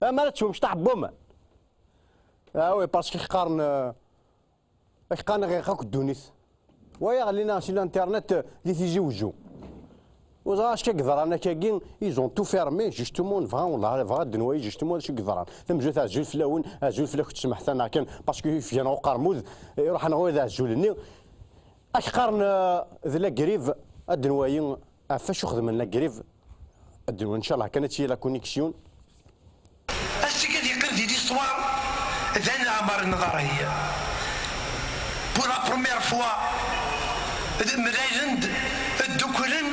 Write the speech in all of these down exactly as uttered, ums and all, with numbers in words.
Amar ad teččem mecṭaḥ n waman. Ah oui, parce que qqaren, euh, qqaren ɣiq akk ddunit. Wa yaɣ lina si l'internet, euh, di Tizi Wezzu. Ur ẓriɣ acu akka yeḍran akkagi, ils ont tout fermé, justement, nebɣa, wellah, nebɣa ad d-nwayi, justement, acu akka yeḍran. Tamezwarut, azul fell-awen, azul fell-akent, smeḥt-aneɣ kan, parce que ifgan uqermud, eh, iruḥ ɣer wid azul-nni. Ak qqaren, euh, d la grive, ad d-nwayi ɣef wacu xedmen la grive. Ad d-nwayi, inchallah, kan ad tili la connexion. Ass-agi ad yeqqim di l'histoire d Ɛmar Nḍari. Pour la première fois, d-, mlalen-d, dduklen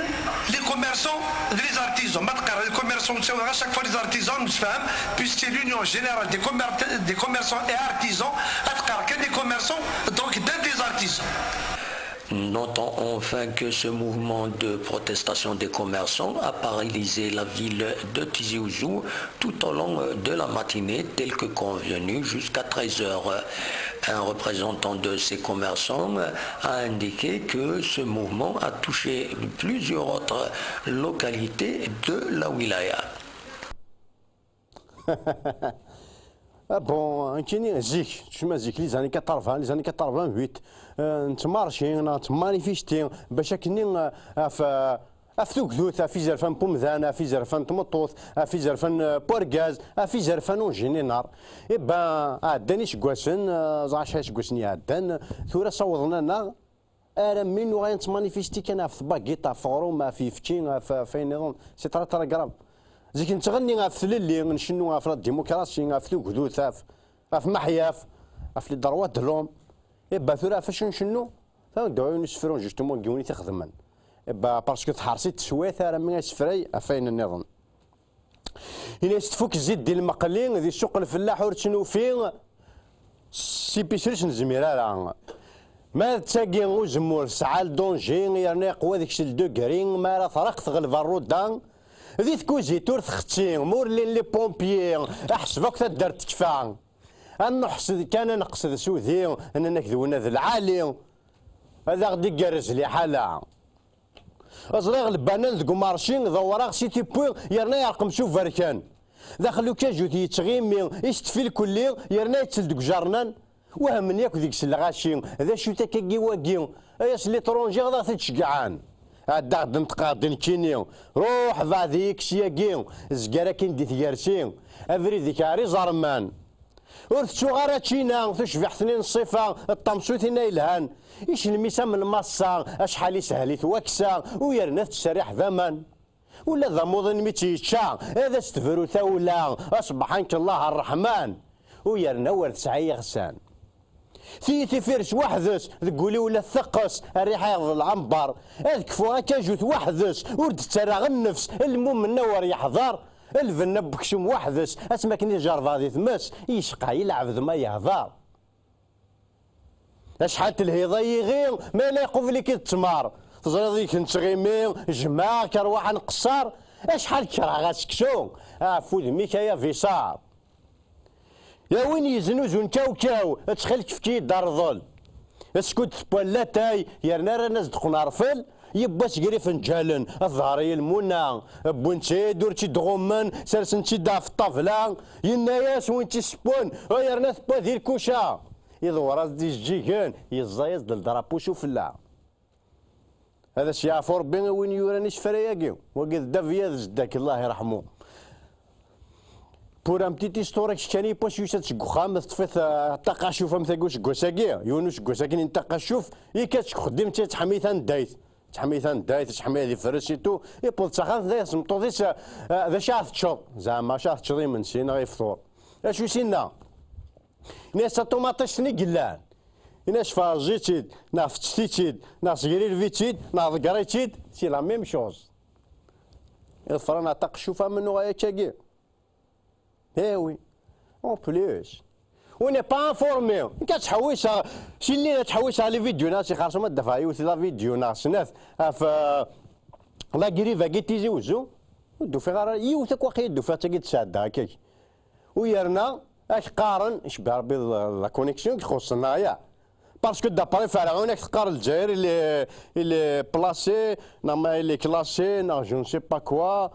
les commerçants d les artisans. Ma teqqar les commerçants, ur ttawiɣ à chaque fois les artisans, nemsefham, puisque c'est l'union générale des commer-, des commerçants et artisans, ad teqqar kan les commerçants, donc d'un des artisans. Notons enfin que ce mouvement de protestation des commerçants a paralysé la ville de Tizi Ouzou tout au long de la matinée, tel que convenu, jusqu'à treize heures. Un représentant de ces commerçants a indiqué que ce mouvement a touché plusieurs autres localités de la wilaya. Ah bon, nekkini zik, kecma zik, les années quatre-vingts, les années quatre-vingt-huit, euh, nettmarci, neɣ nettmanifesti, bac akkenni, euh, ɣef, euh, ɣef tugdut, ɣef izerfan n umdan, ɣef izerfan n tmeṭṭut, ɣef izerfan, euh, n urgaz, ɣef izerfan en général. Eh ben, ɛeddan iseggasen, euh, ẓer acḥal iseggasen iɛeddan, tura ssawḍen-aneɣ, armi nuɣal nettmanifesti kan ɣef tbagiṭ, ɣef uɣrum, ɣef yefki, ɣef, ɣef wayen nniḍen. C'est très, très grave. Zik nettɣenni ɣef tlelli, ncennu ɣef la démocratie, ɣef tugdut, ɣef, ɣef meḥyaf, ɣef les droits de l'homme. Eh ben, tura ɣef wacu ncennu? Tura deg wayen isefru, justement, deg yiwen i t-ixedmen. Eh ben, parce que tḥers-it teswiɛt armi isefray ɣef wayen nniḍen. Ini-as tfuk zzit di lmeqli, di ssuq lfellaḥ ur tt-nufi, s ipisri ur s-nezmir ara. Ma d tagi uzemmur tesɛa le danger, yerna yeqwa deg-s le degré, ma ara terreq tɣelba rruda, di tkuzit ur txetti, ma ur llin les pompiers, aḥseb akk taddart tekfa. Ad neḥsed kan ad neqsed s udi, nnan-ak d winna d lɛali, ad aɣ-d-igerrez liḥala. Ẓriɣ lbanan deg umarci, dewwreɣ si tiwwi, yerna yerqem s uberkan. Daxel ukajut yettɣimi, istefi lkulli, yerna yettel deg ujernan. Wehmen yakk deg-s lɣaci, d acu-t akkagi wagi? Ay ass n l'étranger ad aɣ-t-id-ceggɛen. Ɛeddaɣ-d neṭqeɣ-d nekkini, ruḥ beɛd-iyi kkes yagi, zger akin di tgersi, abrid-ik ar iẓerman. Ur tettuɣ ara ččina, tucbiḥt-nni n ṣṣifa, d tamsutin ay lhan. Icelmis am lmaṣṣa, acḥal ishel-it waksa, u yerna tettserriḥ d aman. Ula d amuḍin mi tt-yečča, ad as-tebru tawla, a subḥanak Allah ṛṛeḥman. U yerna ur tesɛi iɣsan. Tiyita ifires weḥd-s, deg wul-iw la teqqes, rriḥa iɣeḍ lɛember. Ad kfuɣ akajut weḥd-s, ur d-ttarraɣ nnefs, lmumen awer yeḥḍer. Lbenna n weksum weḥd-s, asmi akken i t-jerrbeɣ di tmes, yecqa-yi lɛebd ma yehḍer. Acḥal telhiḍ ay iɣi, ma yella iqubel-ik d ttmer. Teẓriḍ i k-nettɣimi, jemɛeɣ-k rwaḥ a nqeṣṣer. Acḥal kerheɣ aseksu, ɣef wudem-ik ay abiṣar. Ya win yeznuzun kawkaw, ttxil-k efk-iyi-d arḍel. Skud tewwa latay, yerna rran-as-d qnerfel, yewwa-s gar ifenǧalen, ḍher-iyi lmuna. Wwin-tt-id, ur tt-id-ɣummen, sersen-tt-id ɣef ṭṭabla. Yenna-yas win tt-isewwen, yerna tewwa di lkuca. Iḍewwer-as-d ijeǧǧigen, yeẓẓa-yas-d ldrapu s ufella. Ad as-yeɛfu Rebbi i win yuran isefra-agi. Wagi d Daviya d Zeddak, Allah iṛḥmu. Pour un petit historique, keččani yiwwas yusa-d seg uxxam, teṭṭef-it, eh, ṭaqacuf am tagi useggas-agi, yiwen useggas akken n ṭaqacuf, yekka-d seg uxeddim, tettḥami tandayt. Tettḥami tandayt, tettḥami ad ifres et tout, yewweḍ s axxam, tenna-yas tmeṭṭut-is, eh, eh, d acu ara teččeḍ? Zeɛma acu ara teččeḍ imensi neɣ ifṭur? Acu i s-yenna? Ini-as d taṭumaṭict-nni i yellan. Ini-as ferẓ-itt-id, neɣ fettet-itt-id, neɣ segrireb-itt-id, neɣ ḍegger-itt-id, c'est la même chose. Iḍefren aṭaqecuf am nnuɣ ay akkagi. Eh oui. En plus. On n'est pas informé. Nekk ad ttḥewwiseɣ, si llin ad ttḥewwiseɣ les vidéos neɣ si xersum ad d-afeɣ yiwet la vidéo neɣ snat ɣef, euh, la grive-agi n Tizi Wezzu. Ur d-ufiɣ ara yiwet akk, waqila d-ufiɣ d tagi d-sɛeddaɣ akkagi. U yerna, ad k-qqaren, icebbeḥ Rebbi d la, la connexion i ixuṣṣen, neɣ ya? Parce que d'après Ferɛun, ad k-teqqar Lezzayer, il est, il est placé, neɣ ma il est classé, neɣ je ne sais pas quoi.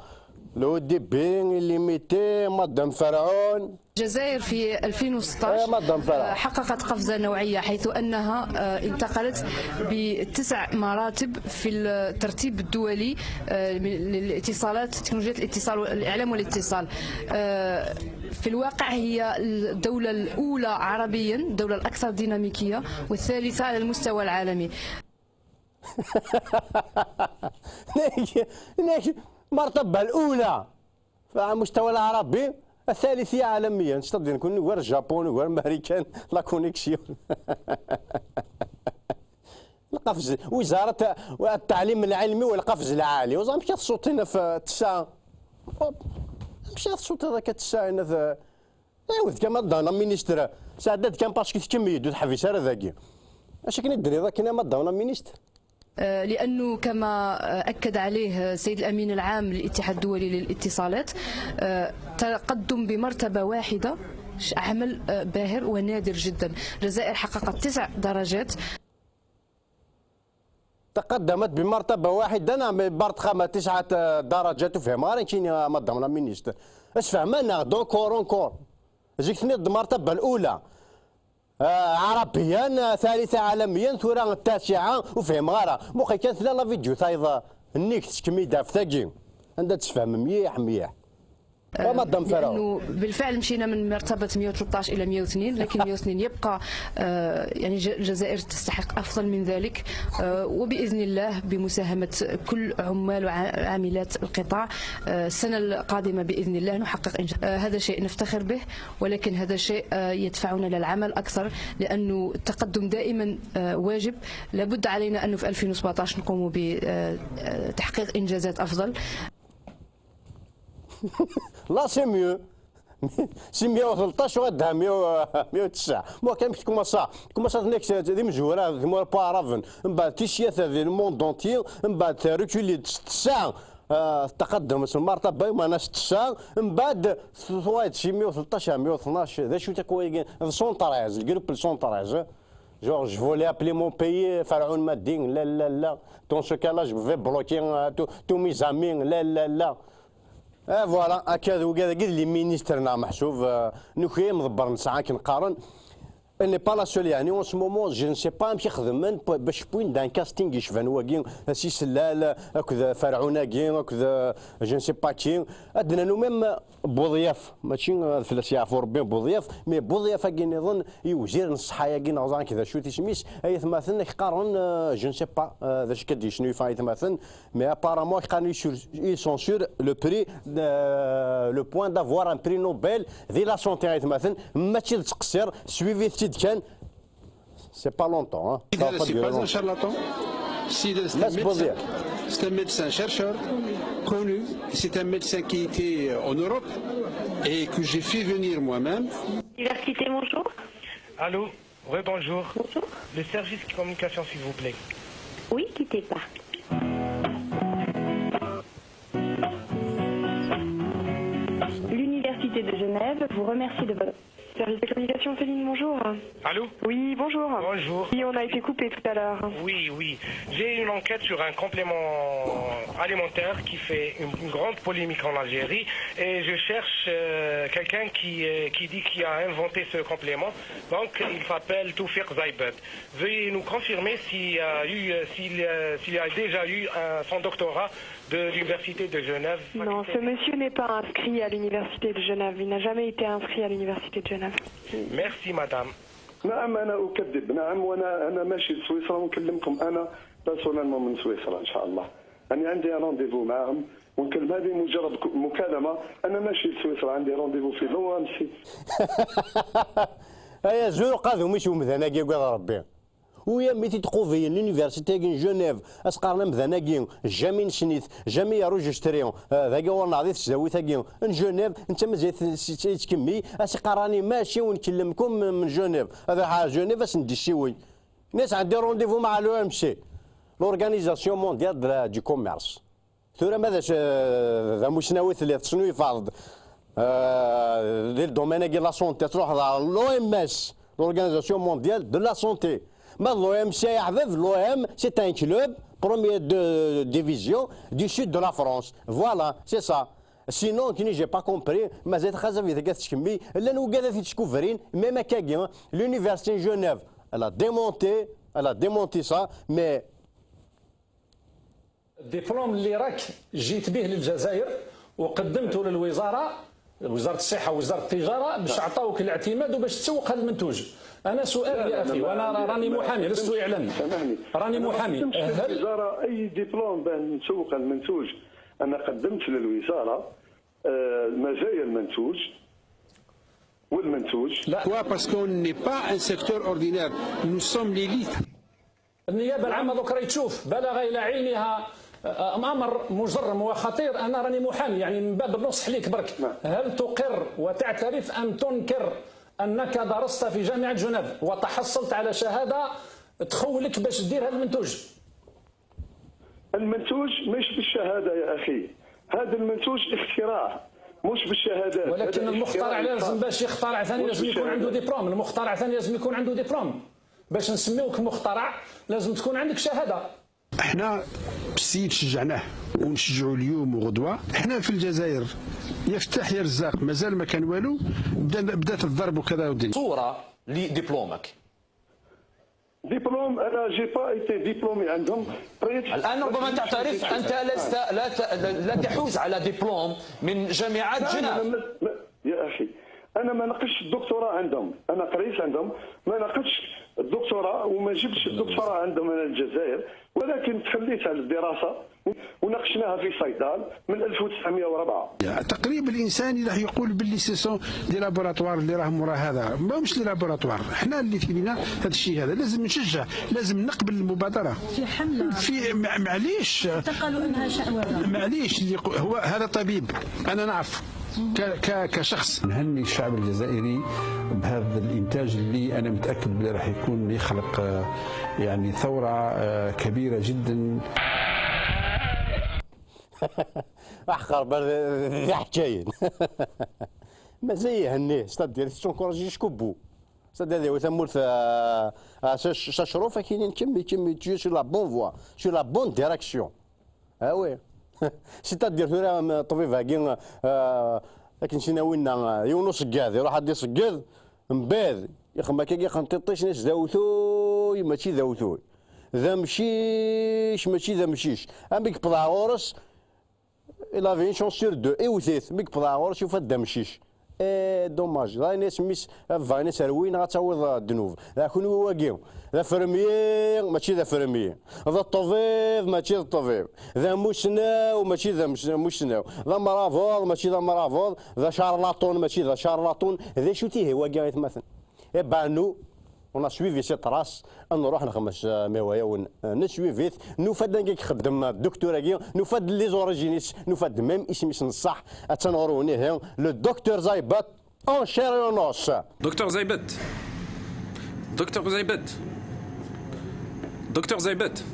Le haut débit illimité, Madame Ferhoun. الجزائر في ألفين وستطاش، آه، مدام فرح. آه، حققت قفزة نوعية، حيث أنها، آه، انتقلت بتسع مراتب في الترتيب الدولي، آه، من الاتصالات، تكنولوجيات الاتصال والإعلام والاتصال. آه، في الواقع هي الدولة الأولى عربيا، الدولة الأكثر ديناميكية، والثالثة على المستوى العالمي. ناك ناك المرتبة الأولى في المستوى العربي، الثالثة عالميا. C'est-à-dire نكون نقول الجابون، نقول الماريكان، la connexion. القفز، وزارة التعليم العلمي والقفز العالي. وزعما مشي تصوتينا في تسعة. مشي تصوتي ذاك تسعة هنا في، ايوا كما دانا مينيستر. سعدات كان parce que تكمل يدو تحبس على ذاكي. اش كان يدري ذاك كنا ما دانا مينيستر؟ آه، لأنه كما، آه، أكد عليه السيد الأمين العام للاتحاد الدولي للاتصالات، آه، تقدم بمرتبة واحدة، ش- عمل، آه، باهر ونادر جدا. الجزائر حققت تسع درجات. تقدمت بمرتبة واحدة، نعم، بارت خامة تسعة درجات، وفهم غير كاين يا مدام لا مينيستر. اش فهمنا دونكور اونكور؟ جيك تنيض المرتبة الأولى، آه، عربيا، آه، ثالثة عالميا، ثورة التاسعة، وفهم غير. مخي كانت لا لا فيديو تايض نيك تسكمي داف تاكي. عندها تفهم مليح مليح. آه، مدام فراو. لأنه بالفعل مشينا من مرتبة مية وثلاثطاش إلى مية واثنين، لكن مية واثنين يبقى، آه، يعني ج- الجزائر تستحق أفضل من ذلك، آه، وبإذن الله بمساهمة كل عمال وعاملات القطاع، آه، السنة القادمة بإذن الله نحقق إنجاز. آه، هذا شيء نفتخر به، ولكن هذا شيء، آه، يدفعنا للعمل أكثر، لأنه التقدم دائما، آه، واجب. لابد علينا أنه في ألفين وسبعطاش نقوم بتحقيق إنجازات أفضل. لا، c'est mieux. C'est mieux وثلطاش وغدا مية، مية وتسعة. مو كان كوماسا، كوماسا هناك دي مزورة، دي مورا بارافن. من بعد تيشيات هذه الموند اونتيي، من بعد ريكولي تسعة، آه، تقدم اسم مرتبة، ما ناس تسعة. من بعد ثوايد شي مية وثلطاش، مية وثناش، ذا شو تكوي، سونتراز، الجروب سونتراز. Genre, je voulais appeler mon pays, Pharaon Madin, la la la. Dans ce cas-là, je vais bloquer, euh, tous tous mes amis, la la la. Et voilà, هكا وكذا قال لي مينيستر نعم محسوب، آه، نكري مضبر نسعى كنقارن. Elle n'est pas la seule, يعني, en ce moment, je ne sais pas, amek ixedmen, باش بوين دان كاستينغ يشبان واقي، سي سلال، اكذا فرعون اقي، اكذا، je ne sais pas qui. عندنا nous-mêmes بوضياف، ماشي فلاس يعرفوا ربي بوضياف، mais بوضياف اقي نظن يوزير الصحة اقي نظن كذا شو تسميس، اي ثماثن قارن، آه، je ne sais pas, آه، ذا شكد يشنو يفا اي ثماثن. Mais apparemment, ils sont sur le prix, euh, le point d'avoir un prix Nobel de la santé, ماشي تقصير, suivi, c'est pas longtemps, hein. Je ne suis pas un charlatan. C'est un médecin, c'est un médecin chercheur connu. C'est un médecin qui était en Europe et que j'ai fait venir moi-même. Université, bonjour. Allô ? Rebonjour. Bonjour. Le service de communication, s'il vous plaît. Oui, quittez pas. L'Université de Genève vous remercie de votre... Service de communication, Céline, bonjour. Allô ? Oui, bonjour. Bonjour. Oui, on a été coupé tout à l'heure. Oui, oui. J'ai une enquête sur un complément alimentaire qui fait une, une grande polémique en Algérie et je cherche euh, quelqu'un qui, euh, qui dit qui a inventé ce complément. Donc, il s'appelle Toufiq Zaibed. Veuillez nous confirmer s'il y a eu, euh, s'il, euh, s'il y a déjà eu un- son doctorat de l'Université de Genève. Non, ce monsieur n'est pas inscrit à l'Université de Genève. Il n'a jamais été inscrit à l'Université de Genève. Merci, madame. نعم، أنا أكذب. نعم، وأنا أنا ماشي لسويسرا، ونكلمكم أنا personnellement من سويسرا إن شاء الله. أنا عندي rendez-vous معهم، ونكلم هذه مجرد ك- مكالمة. أنا ماشي لسويسرا، عندي rendez-vous في l'O M C. ايا زور قادو مش ومذانا كي قال ربي. ويا ميتي تقوفي l'université de Genève، اسقارنا مذانا كي jamais نسنيت، jamais يا روجستري، آه، ذاك ورنا عضيت تزاويت كي. ان جنيف، انت مازال تكمي، اسقاراني ماشي ونكلمكم من، من جنيف. هذا حا جنيف اسندي الشيوي. ناس عندي rendez-vous مع l'O M C، l'Organisation Mondiale de la- du Commerce. ثورة ماذا ش- ذا مسناوي ثلاث سنوي فرض. آه، دي الدومين كي la santé تروح ذا l'O M S, l'Organisation Mondiale de la Santé. ما l'O M C يا حباب، l'O M c'est un club première de division du sud de la France. Voilà, c'est ça. Sinon, kini, j'ai pas compris, mazal txazabi taga tettkemmi, llan wigad ad t-id-skubrin, même akkagi, hein, l'université de Genève, elle a démonté, elle a démonté ça, mais الدبلوم اللي راك جيت به للجزائر وقدمته للوزاره، وزاره الصحه ووزاره التجاره، باش عطاوك الاعتماد وباش تسوق هذا المنتوج. انا سؤال يا اخي، وانا راني محامي، لست اعلامي. سامحني، راني محامي. هل الوزاره اي دبلوم باه نسوق المنتوج؟ انا قدمت للوزاره آه، مزايا المنتوج والمنتوج. لا. Pourquoi? Parce qu'on n'est pas un secteur ordinaire. Nous sommes l'élite. النيابه العامه دوك راهي تشوف، بلغ الى عينها آه، امر مجرم وخطير. انا راني محامي، يعني من باب النصح ليك برك. نعم. هل تقر وتعترف ام تنكر انك درست في جامعه جنيف وتحصلت على شهاده تخولك باش دير هذا المنتوج؟ المنتوج مش بالشهادة يا أخي، هذا المنتوج اختراع، مش بالشهادات. ولكن المخترع لازم، باش يخترع ثاني لازم يكون عنده دبلوم. المخترع ثاني لازم يكون عنده دبلوم. باش نسميوك مخترع لازم تكون عندك شهادة. احنا السيد شجعناه ونشجعوا اليوم وغدوه. احنا في الجزائر يا فتاح يا رزاق مازال ما كان والو، بدات الضرب وكذا ودين. صوره لدبلومك. دبلوم انا جي با ايتي ديبلومي عندهم. قريت الان ربما تعترف انت لست لا لا تحوز على دبلوم من جامعه جنيف. يا اخي، انا ما نقشتش الدكتوراه عندهم، انا قريت عندهم، ما نقشتش الدكتوراه وما جبتش الدكتوراه عندهم انا الجزائر، ولكن تخليت على الدراسه وناقشناها في صيدال من ألف وتسعمية وربعة. التقريب الانساني راح يقول باللي سي سون دي لابوراتوار اللي راهم ورا هذا، ماهمش دي لابوراتوار. حنا اللي في بينا هذا الشيء هذا لازم نشجع، لازم نقبل المبادره. في حمله. في معليش. قالوا انها شعوذه. معليش اللي هو هذا طبيب، انا نعرف. كشخص نهني الشعب الجزائري بهذا الانتاج اللي انا متاكد بلي راح يكون يخلق يعني ثوره كبيره جدا. احقر برد ذي حكاين. مازال يهنيه ستادير تشونكوراجي شكوبو. ستادير ذي وثمورت شاشروفه كاينين كمي كمي تجي سو لا بون فوا سو لا بون ديريكسيون. Ah oui. C'est-à-dire tura ṭṭbib-agi akken sina winna yiwen uṣeggad iruḥ ad d-iṣegged mbeɛd ixem akkagi qenṭiṭ-is nis d awtuy mačči d awtuy d amcic mačči d amcic amek bḍeɛ ɣur-s. Il avait une chance sur deux, iwet-it, mi yewweḍ ɣur-s yufa-d d amcic. Eh, dommage, d ayen-is mmi-s, bɣan ad s-rwin, ad tawiḍ ddnub. D kunwi wagi, d afremyi, mačči d afremyi. D ṭṭbib, mačči d ṭṭbib. D amussnaw, mačči d amussnaw. D amrabeḍ, mačči d amrabeḍ. D acarlaṭun, mačči d acarlaṭun. D acu-t ihi wagi, aytmaten? Eh ben nous, on a suivi ses traces, ad nruḥ nxemmes, mais wa yawen, nessuivi-t, nufa-d anga ixeddem dduktur-agi, nufa-d les origines-is, nufa-d même isem-is n ṣṣeḥ, attan ɣur-wen ihi, le docteur Zaybat, en chair et en os. Docteur Zaybat. Docteur Zaybat. Docteur Zaybat.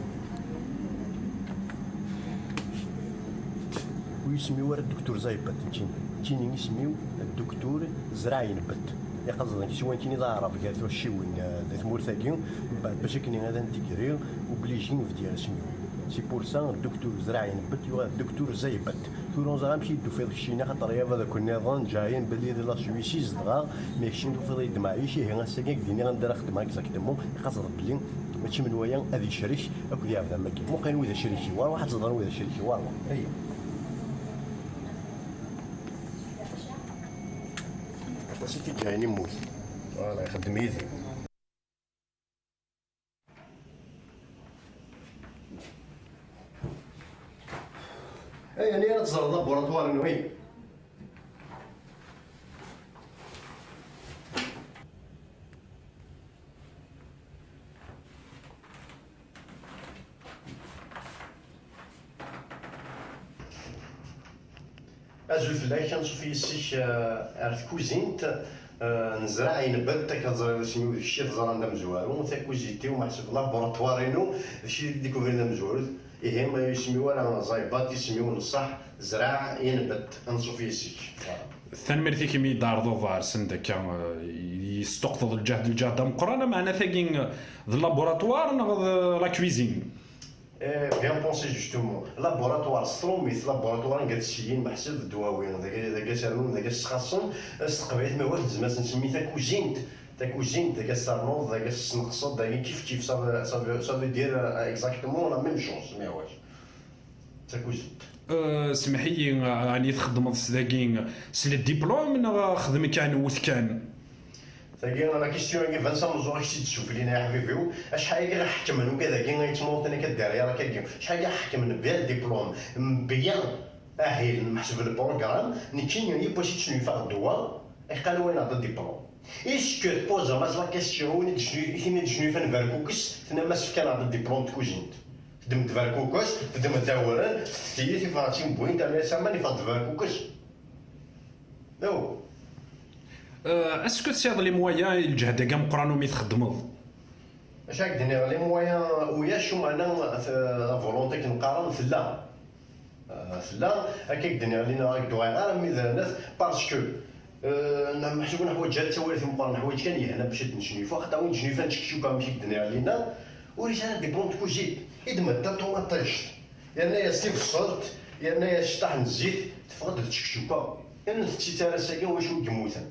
Ur yismiw ara dduktur Zaybat, nekkini. Nekkini isem-iw dduktur Zraɛ Yenbet. Iqeẓḍen siwa nekkini d aɛrab gar tucciwin di tmurt-agi, mbeɛd bac akken ad n-tegri, obligé nebder asmi. C'est pour ça dduktur Zraɛ Yenbet yuɣal dduktur Zaybat. Tura ur ẓriɣ amek i d-tufiḍ keččini, axaṭer yaba d akk nniḍen ǧayen belli di la Suisse i zedɣeɣ, mais keččini tufiḍ-iyi-d maɛic, ihi ass-agi ad k-d-iniɣ anda ara xedmeɣ exactement, iqeẓḍ belli mačči menwala ad icric akked iɛebdam-agi. Muqel wi d acriki, war waḥ ad teẓrem wi d acriki, war waḥ. Aya. Aṭas i t-iǧǧayen immut. Voilà, ixeddem yid-i. Ay, ani ara teẓreḍ laboratoire-inu, ay? Azul fell-ak, anṣuf yis-k ar tkuzint n Zraɛ Yenbet, akka teẓriḍ isem-iw d kečč i teẓran d amezwaru, takuzint-iw meḥsub laboratoire-inu d kečč i d-ikuvrin d amezwaru, ihi isem-iw ara Zaybat, isem-iw n ṣṣeḥ Zraɛ Yenbet, anṣuf yis-k. Tanemmirt-ik imi d-tɛerḍeḍ ar send akka, yesṭuqteḍ lǧehd, lǧehd ameqqran, ameɛna tagi d laboratoire neɣ d la cuisine? Eh, bien pensé, justement. Laboratoire, s trumit, laboratoire anga tesyin meḥsub ddwawi, dagi, dagi as rnun, dagi as sxaṣṣen, s teqbaylit ma iwakken nezmer ad s-nsemmi takuzint, takuzint, dagi as ternuḍ, dagi as tesneqseḍ, dagi kif kif, ça veut, ça veut, ça veut dire, euh, exactement la même chose, ma iwakken. Takuzint. Euh, semmeḥ-iyi, euh, ɛni txeddmeḍ s dagi, s le diplôme neɣ xdem kan, wwet kan? Tagi, la question-agi, iban s ameẓẓuɣ i k-tt-id-ssuflin, ay aḥbib-iw. Acḥal-agi i ɣ-ḥekmen ugad-agi, ay ttmuqten akka derrière akka-agi. Acḥal-agi i ɣ-ḥekmen bien diplôme, bien ahil, meḥsub le programme, nekkini yiwwas i ttnuyfeɣ ddwa, iqqan wayen-aɣ-d diplôme. Est-ce que tpoẓam-as la question, win i d-ttnuy-, tin i d-ttnuyfan berkukes, tennam-as fkan-aɣ-d diplôme n tkuzint. Teddem-d berkukes, teddem-d awren, tefti-yi tifratin n wwin, terna-yas aman, yeffeɣ-d berkukes. Aw. Euh, est-ce que tesɛiḍ les moyens i lǧehd-agi ameqqran umi txeddmeḍ? Acu ak d-nniɣ, les moyens ulac, umeɛna t-, la volonté akken qqaren tella. Euh, tella, akka ak d-nniɣ, lina ak d-uɣeɣ ara mi d-rnat, parce que, euh, na-, meḥsub neḥwaǧ ara ttawil timeqqran, neḥwaǧ kan yehna bac ad d-necnif. Axaṭer win d-cnifan čekčuka, amek i k-d-nniɣ lina, ur yesɛi ara diplôme de cuisine. I d-medda ṭumaṭict. Yerna-yas tibṣelt, yerna-yas cṭaḥ n zzit, teffeɣ-d d tčekčuka. Yerna tetti-tt ara sagi wacu i yemmuten.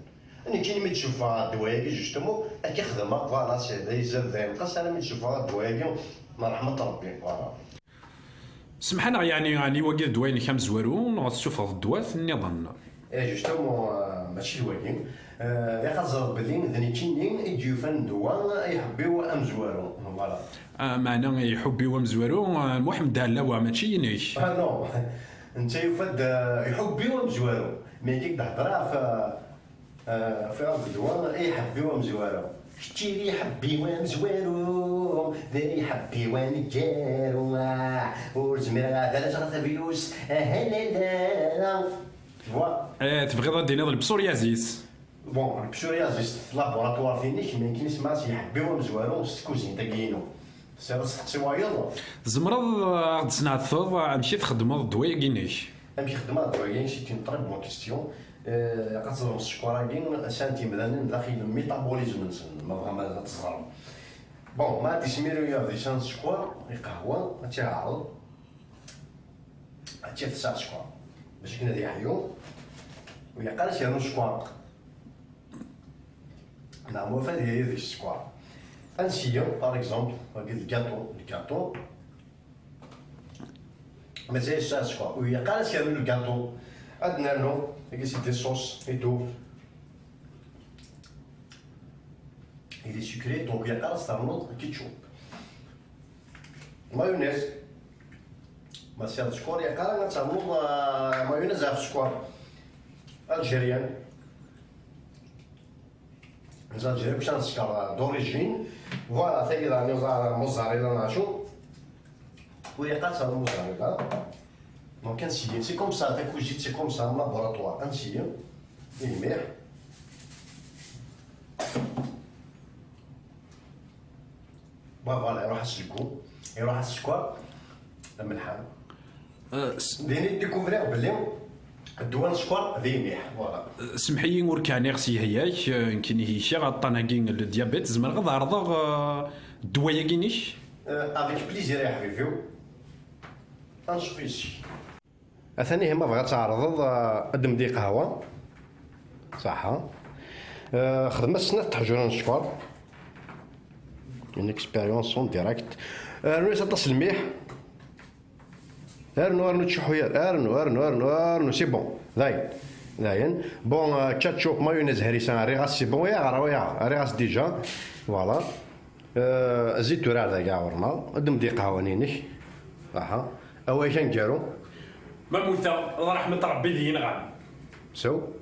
Nekkini mi d-sufɣeɣ ddwa-agi, justement, akka xedmeɣ, voilà, c'est d ayzad d ayenqes, ara mi d-sufɣeɣ ddwa-agi, n ṛeḥma n Ṛebbi, voilà. Semḥ-aneɣ, yeɛni, ɛni wagi d ddwa-inek amezwaru, neɣ tessufɣeḍ ddwat nniḍen? Eh, justement, euh, mačči d wagi. Euh, ilaq ad teẓreḍ belli d nekkini i d-yufan ddwa i iḥebbi-w amezwaru. Voilà. Ah, meɛna iḥubbi-w amezwaru, ah, Muḥemmed Ɛellawa, mačči inek. Ah, non. Netta yufa-d, ah, iḥubbi-w amezwaru. Mi akka i d-hedreɣ ɣef, ah, ɣef iɣerb ddwa, iḥebbi-w amezwaru. Kečči d iḥebbi-w amezwaru, d iḥebbi-w aneggaru, ah, ur zmireɣ ara ad aɣeɣ tabelust, ah, la, la, la. Tu vois? Eh, tebɣiḍ ad d-tiniḍ le psoriasis? Bon, le psoriasis, laboratoire-inek, mais nekkini semmaɣ-as iḥebbi-w amezwaru s tkuzint-agi-inu. Tesɛiḍ asteqsi wayeḍ? Tzemreḍ, eh, ad ɣ-d-tesneɛteḍ amek i txeddmeḍ ddwa-agi-inek? Amek i xeddmeɣ ddwa-agi, c'est une très bonne question. Eh, ilaq ad teẓrem sskeṛ-agi, sɛan-t yimdanen daxel n métabolisme-nsen, ma tebɣam ad teẓrem. Bon, ma ad d-ismiru yiɛebdisan sskeṛ, iqehwa, ad tt-iɛreḍ. Ad tt-yaf tesɛa sskeṛ. Bac akken ad yeḥyu, ur ilaq ara ad s-yernu sskeṛ. Neɣ ma yufa ad yerr deg-s sskeṛ. Ad nseyyem, par exemple, wagi d lgaṭu, lgaṭu. Mazal yesɛa sskeṛ. Ur ilaq ara ad s-yernu lgaṭu. Ad nernu, wagi c'est des sauces et tout. Il est sucré, donc ur ilaq ara ad s-ternuḍ ketchup. Mayonnaise. Ma tesɛiḍ sskeṛ, ur ilaq ara ad ternuḍ, ah, mayonnaise ɣef sskeṛ. Algérien. Les Algériens, c'est un sskeṛ d'origine. Voilà, tagi daɣen mozzarella neɣ acu. Ur ilaq ad ternuḍ mozzarella. Donc, ad nseyyem. C'est comme ça, la cuisine, c'est comme ça, un laboratoire. Ad nseyyem. Ihi mliḥ. Bah, voilà, iruḥ-as lgu, iruḥ-as sskeṛ, d amelḥan. Euh, s- Din i découvriɣ belli ddwa n sskeṛ d imiḥ, voilà. Euh, semmeḥ-iyi ur k-ɛniɣ s yehya-k, euh, nekkini hikaɣ aṭṭan-agi n le diabète, zemreɣ ad ɛerḍeɣ, euh, ddwa-agi-inek? Euh, avec plaisir, ay aḥbib-iw. Anṣuf yes-k. Atan ihi ma bɣa ad tɛerḍeḍ, ah, ad d-mdi qahwa. Ṣaḥa. Ah, xdem-as snat teḥjurin n sskeṛ. Une expérience en direct. Ah, rnu-as aṭas n lmiḥ. Rnu, rnu, tcuḥḥu ara. Rnu, rnu, rnu, rnu, c'est bon. Dayen. Dayen. Bon, ah, ketchup, mayonnaise, harissa, rriɣ-as, c'est bon. Wiyaɣ, wiyaɣ, rriɣ-as déjà. Voilà. Euh, zzi-d tura ar dagi ɣur-neɣ, ad d-mdi iqehwan-inek. Aha. Awal aneggaru. Ma mmuteɣ, d ṛeḥma n Ṛebbi i yi-yenɣan. So?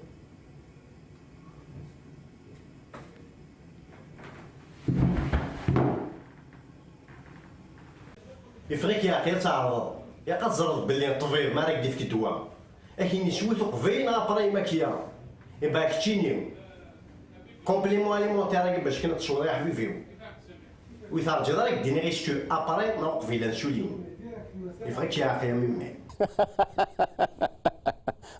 Yeffeɣ-ik yeɛqil ad tɛerḍeḍ. Ilaq ad teẓreḍ belli ṭṭbib, mi ara k-d-ifk ddwa, ad k-yini swet uqbel neɣ après makya. Iba keččini, complément alimentaire-agi bac kan ad tesweḍ, ay aḥbib-iw. Ur terǧiḍ ara ad k-d-iniɣ est-ce que après neɣ uqbel insulin. Yeffeɣ-ik yeɛqil a mimi.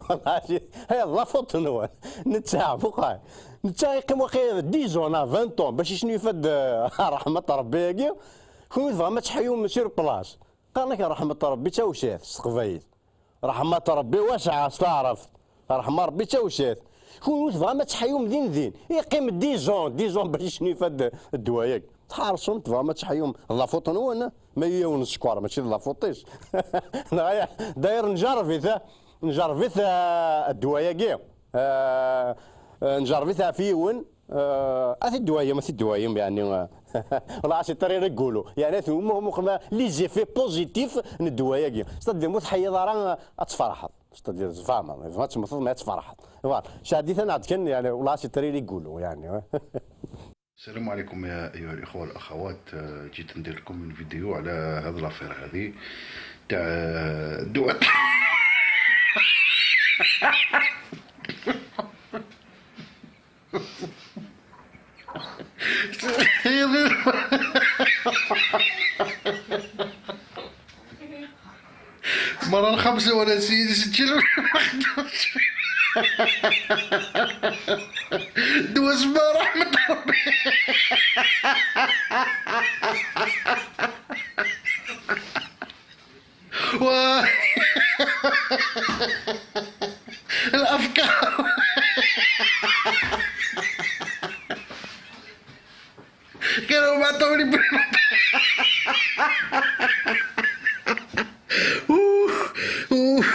Wallahi, hey, d la faute-nwen. Netta, buqay. Netta yeqqim waqila dix ans, neɣ vingt ans, bac isnu yufa-d, euh, ṛṛeḥma n Ṛebbi-agi. Kunwi tebɣam ad teḥyum sur place. Qqaren-ak ṛeḥmet Ṛebbi d tawcat s teqbaylit. Ṛeḥmat Ṛebbi waseɛa s taɛrabt. Ṛeḥma Ṛebbi d tawcat. Kunwi tebɣam ad teḥyum din din. Iqqim dix ans, dix ans bac yecnif ad ddwa-yagi. Tḥerṣum, tebɣam ad teḥyum. D la faute-nwen, ma yiwen sskeṛ, mačči d la faute-is. Neɣ aya, d'ailleurs, njerreb-it, njerreb-it, ah, ddwa-yagi. Ah, ah, njerreb-it ɣef yiwen. Euh, ad t-id-twayem, ad t-id-twayem, yeɛni, euh, والله c'est très rigolo. Yeɛni, at-, mu-, mu-, ma-, les effets positifs n ddwa-yagi. C'est-à-dire, mu teḥyiḍ ara, euh, ad tferḥeḍ. C'est-à-dire, tfehmeḍ, ad temmteḍ, ma ad tferḥeḍ. Voilà. Cahdi tanaɛd kan, yeɛni, والله c'est très rigolo, yeɛni. السلام عليكم يا أيها الإخوة والأخوات. آه، جيت ندير لكم من فيديو على هذا l'affaire هذه تاع الدول. مرة الخمسة وأنا سيدي سجل. دوا سما رحمة ربي. و- الأفكار. كانوا معطوني بال- أوه، أوه.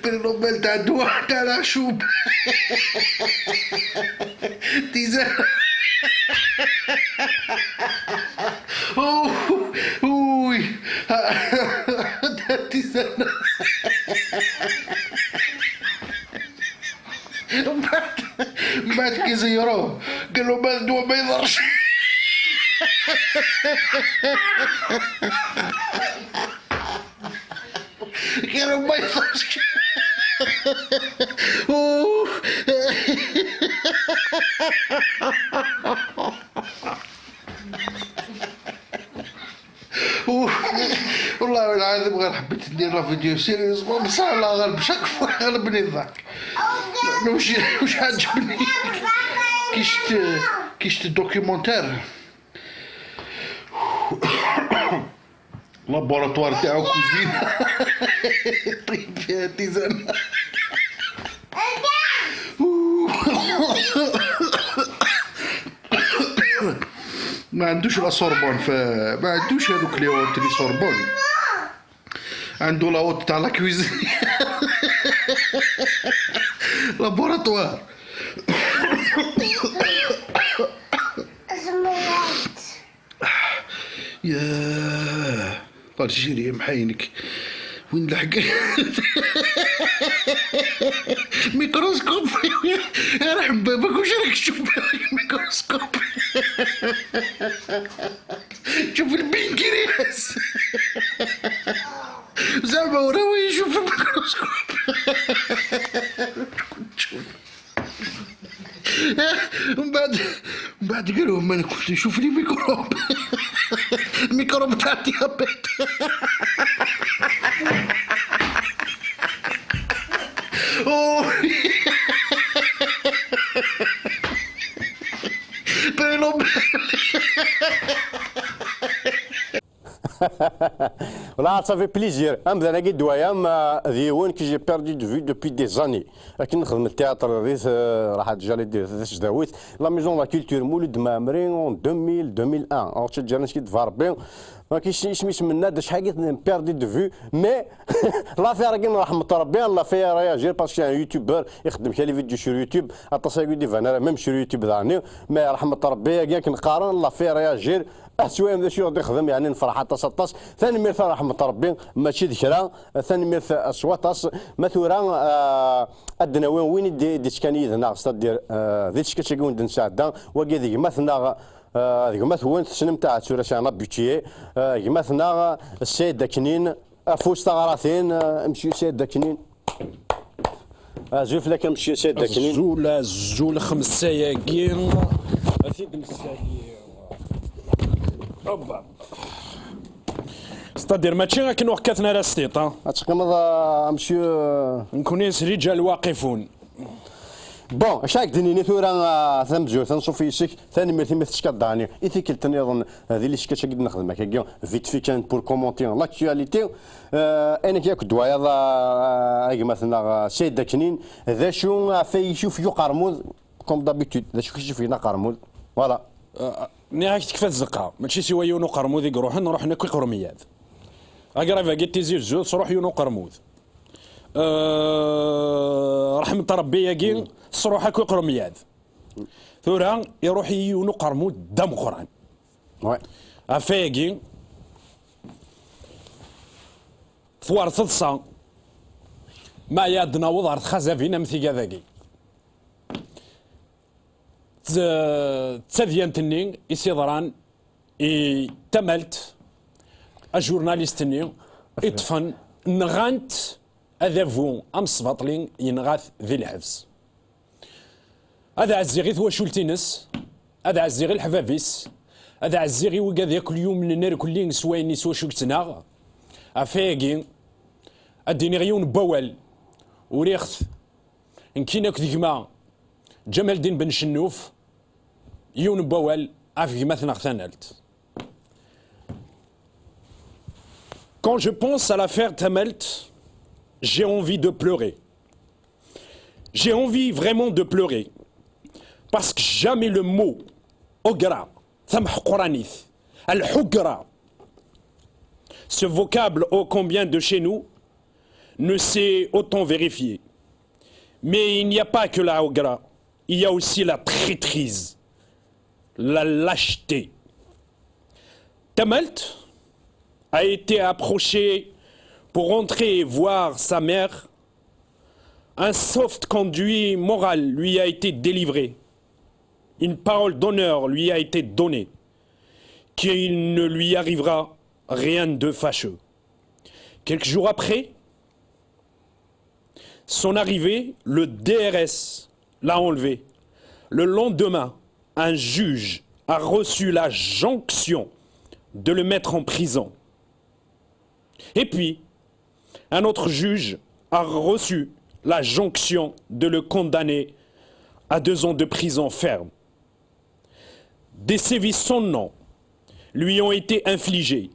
بالنوبل تاع الدواء تاع العشوب. تيزان. أوه، أوي. تيزان. من بعد، من بعد كي زيروه، قال له: "ما الدواء ما يضرش." قال له: "ما يضرش." أوه. أوه. والله العظيم غير حبيت ندير la vidéo sérieusement، بصح الله غالب، chaque fois غلبني الضحك. واش، واش عجبني؟ كي شفت، كي شفت الدوكيومونتير، laboratoire تاعو، كوزينة. طيب فيها تيزان. ما عندوش la Sorbonne، ف-، ما عندوش هذوك les hautes، les Sorbonne. عنده la haute تاع la cuisine. Laboratoire. ياه، الجيري محينك. وين الحق؟ ميكروسكوب. يا رحم باباك، واش راك تشوف؟ ميكروسكوب. شوف البنكرياس. زعما هو راه يشوف في الميكروسكوب. ومن بعد، ومن بعد قال لهم: "أنا كنت نشوف لي ميكروب." الميكروب تاع الديابيت. أوه. بينهم. Voilà, ça fait plaisir. Amdan-agi d waya, ma d yiwen que j'ai perdu de vue depuis des années. Akken nxeddem théâtre di t-, raḥ déjà li di tesdawit, la maison de la culture Mulud Mɛemmri en deux mille, deux mille un. Alors, c'est Jarenski de Varbi. Donc, ici, isem-is Mennad, acḥal i t-, perdu de vue. Mais, l'affaire-agi n Ṛeḥmet Ṛebbi, elle l'a fait réagir parce que c'est un youtubeur, ixeddem kra les vidéos sur YouTube, aṭas agi d-iban ara, même sur YouTube daɣen. Mais Ṛeḥmet Ṛebbi, agi akken qqaren, elle l'a fait réagir. Ah, s wayam d acu i ɣ-d-ixdem, yeɛni nefreḥ aṭas, aṭas. Tanemmirt a Ṛeḥmet Ṛebbi, mačči d kra. Tanemmirt s waṭas. Ma tura, ah, ad d-nawi win i d-, i d-ittekkan yid-neɣ, c'est-à-dire, ah, di teckat-agi wen-d-nesɛedda, wagi d gma-tneɣ, ah, d gma-twen, tessnem-t ahat tura, c'est un habitué. Ah, gma-tneɣ, Saïd Aknin, afus taɣratin, ah, monsieur Saïd Aknin. Azul fell-ak a monsieur Saïd Aknin. Azul, azul, xemsa-agi. A t-id-messayi. Hoppa. C'est-à-dire, mačči akken ur kkaten ara s tiṭ, ha? Ad teqqimeḍ, a monsieur. Nekkni s rijal waqifun. Bon, acu ara k-d-nini tura, ah, tamezwarut, anṣuf yes-k, tanemmirt imi teckaḍ daɣen i tikkelt nniḍen, ah, di les sketchs-agi d-nexdem akkagi, vite fait kan pour commenter l'actualité. Ah, ayen akka akk d-wayeḍ, ah, a gma-tneɣ, ah, Saïd Aknin, d acu ɣef ay yeccufi uqermud, comme d'habitude, d acu i k-yeccufen aqermud? Voilà. Ah, nniɣ-ak tekfa tzeqqa, mačči siwa yiwen uqermud i iruḥen, ruḥen akk iqermiyad. Agrab-agi n Tizi Uzzu, tesruḥ yiwen uqermud. Euh, ṛeḥmet Ṛebbi-yagi, tesṛuḥ akk iqremyad. Tura, iṛuḥ-iyi yiwen uqermud d ameqqran. Ouais. Ɣef wayagi, twar teḍsa, ma ad naweḍ ɣer txazabin am tigad-agi. D, d tadyant-nni i s-iḍran i Tamalt, ajurnalist-nni, i ṭṭfen, nɣan-t, adabu amesbaṭli yenɣa-t di lḥebs. Ad ɛezziɣ i twacult-ines, ad ɛezziɣ i leḥbab-is, ad ɛezziɣ i wigad yakk yumnen irkelli s wayen s wacu yettnaɣ. Ɣef wayagi, ad d-iniɣ yiwen n wawal, uriɣ-t, nekkini akked gma Ǧamaldin Ben Cennuf, yiwen n wawal ɣef gma-tneɣ Tanalt. Quand je pense à l'affaire Tamalt, j'ai envie de pleurer. J'ai envie vraiment de pleurer. Parce que jamais le mot ogra, tamḥeqranit, al-hugra, ce vocable ô combien de chez nous, ne s'est autant vérifié. Mais il n'y a pas que la ogra, il y a aussi la traîtrise, la lâcheté. Tamalt a été approché pour rentrer voir sa mère. Un soft conduit moral lui a été délivré. Une parole d'honneur lui a été donnée qu'il ne lui arrivera rien de fâcheux. Quelques jours après son arrivée, le D R S l'a enlevé. Le lendemain, un juge a reçu la jonction de le mettre en prison. Et puis, un autre juge a reçu la jonction de le condamner à deux ans de prison ferme. Des sévices sans nom lui ont été infligés.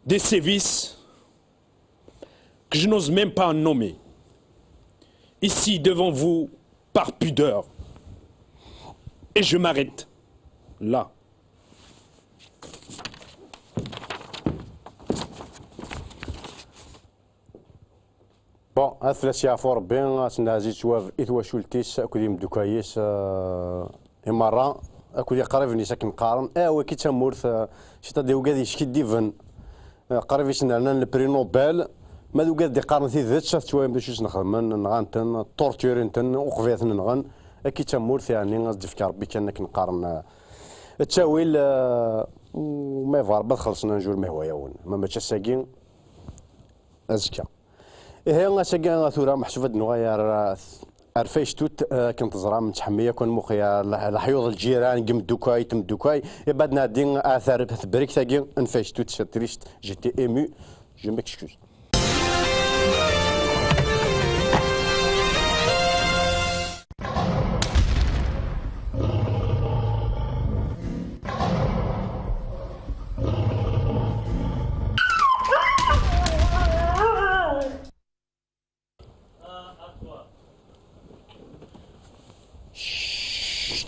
Des sévices que je n'ose même pas nommer ici devant vous par pudeur. Et je m'arrête là. Bon, ad fell-as yeɛfu Rebbi, ad s-nɛazi ttwab i twacult-is akked imeddukal-is, eh, i merra, akked iqriben-is akken qqaren, ah, waki d tamurt, eh, citadi wigad yeskiddiben, eh, qrib i s-nernan le prix Nobel, ma d wigad d-iqqaren tidet, ad twayem d acu i sen-xedmen, nɣan-ten, torturen-ten, uqbel ad ten-nɣen, akka d tamurt, yeɛni, ad d-yefk Rebbi kan akken qqaren, eh, ttawil, eh, u ma yebɣa Rebbi ad xellṣen un jour ma yehwa-yawen, ma mačči ass-agi, azekka. Ihi, ass-agi tura, meḥsub ad nuɣal ar, ar Facebook, eh, akken teẓram, nettḥemmil akk ad nmuqel ar leḥ-, leḥyuḍ, lǧiran, deg imeddukal, i tmeddukal. Ibad nɛeddi ar tebrikt-agi n Facebook, c'est triste, j'étais ému, je m'excuse. Cct.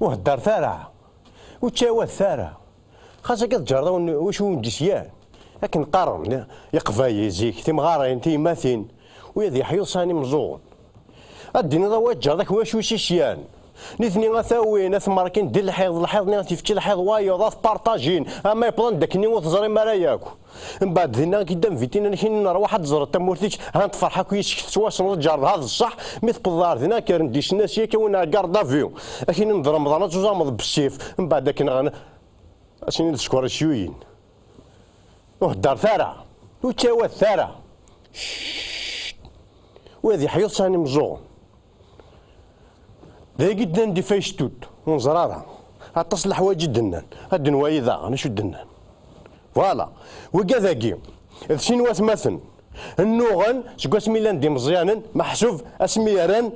Ur heddret ara, ur ttawat ara. Xas akka tǧerḍ awen wacu wen-d-isyan. Akken qqaren Iqbayliyen zik, timɣarin, tiyemmatin, u ad yeḥyuḍ sɛan imeẓẓuɣen. Ad d-tiniḍ a wa tǧerḍ ak wacu i s-isyan. Nitni a t-awin, a t-merkin di lḥiḍ, lḥiḍ-nni a t-ifk lḥiḍ wayeḍ, a t-partajin, ama yewweḍ-d akkenni ur teẓrim ara yakk. Mbeɛd dinna ad k-id-anvitin amek i nerwaḥ ad teẓreḍ tamurt-ik, ha tferḥ akk yis-k, tettwassneḍ tǧerrbeḍ ha d ṣṣeḥ, mi tewweḍ ɣer dinna ad k-rren di ssna sya ad k-awin ɣer garde à vue, ad k-inin d Remḍan ad tuẓameḍ bessif, mbeɛd ad k-nɣen, ad s-inin d sskeṛ isyuyin. Ur heddret ara, ur ttawat ara. Cct. Wa ad yeḥyuḍ sɛan imeẓẓuɣen. D ayagi i d-nnan di Facebook, ur neẓri ara. Aṭas n leḥwayeǧ i d-nnan. Ad d-nwali daɣen acu d-nnan. Voilà. Wigad-agi, d sin watmaten. Nnuɣen seg wasmi llan d imeẓyanen, meḥsub asmi rran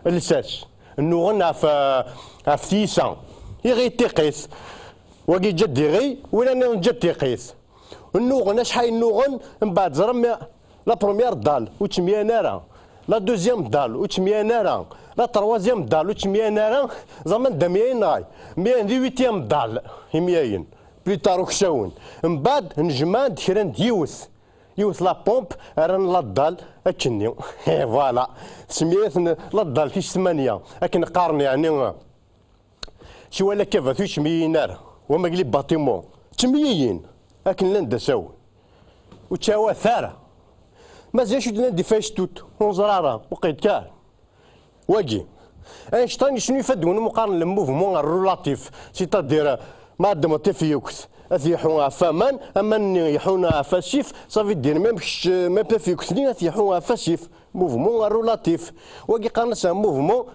Lsas, nnuɣen ɣef, ɣef tyisa, iɣi tiqqit. Wagi ǧǧa-d iɣi, win nniḍen ǧǧa-d tiqqit. Nnuɣen, acḥal nnuɣen, mbeɛd ẓram la première dalle, ur ttemyayen ara. La deuxième dalle, ur ttemyayen ara. La troisième dalle, ur ttemyayen ara. Ẓram anda myayen neɣ? Myayen di huitième dalle, imyayen. Plus tard uksawen. Mbeɛd, nejmaɛen-d kra n yiwet. Yiwet la pompe, rran la dalle akkenni. Et voilà. Tsemyayaten la dalle tis tmanya. Akken qqaren, yeɛni, siwa la cave ur ttemyiyin ara. Wama deg les bâtiments, ttemyiyin. Akken llan d asawen. Ur ttawat ara. Mazal acu d-nnan di Facebook, ur neẓri ara. Waqil kan. Wagi. Einstein yesnulfa-d win umi qqaren le mouvement relatif, c'est-à-dire, ma txedmeḍ tafyukt, ad t-iḥu ɣef waman, aman-nni iḥun ɣef asif, ça veut dire même kečč, même tafyukt-nni ad t-iḥu ɣef asif. Mouvement relatif. Wagi qqaren-as un mouvement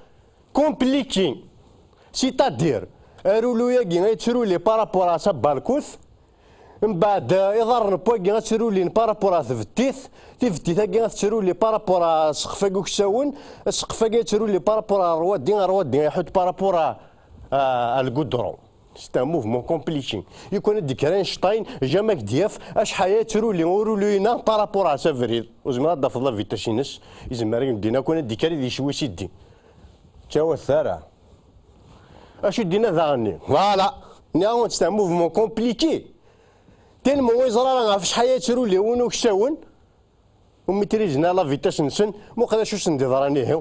compliqué. C'est-à-dire, arulu-agi ay yettruli par rapport à sa balkut, mbeɛd, eh, iḍarren n wagi ad ttrulin par rapport à tbettit, tibettit-agi ad tettruli par rapport à ssqef-agi uksawen, ssqef-agi ad yettruli par rapport à rwadi, rwadi iḥudd par rapport à, à, à lgudron. C'est un mouvement compliqué. Yukan ad d-ikker Einstein, jamais ad d-yaf acḥal ay yettruli urulu-ina par rapport à sa abrid. Ur zmireɣ ad d-afeḍ la vitesse-ines, izmer ad d-inin akk ad d-ikker ad yecwi siddi. Ttawat ara. Acu d-yenna daɣen-nni? Voilà. Nniɣ-awen-d, c'est un mouvement compliqué. Tellement ur yeẓri ara ɣef acḥal ay yettruli win uksawen, ur maîtrisen ara la vitesse-nsen, muqel acu sen-d-yeḍran ihi.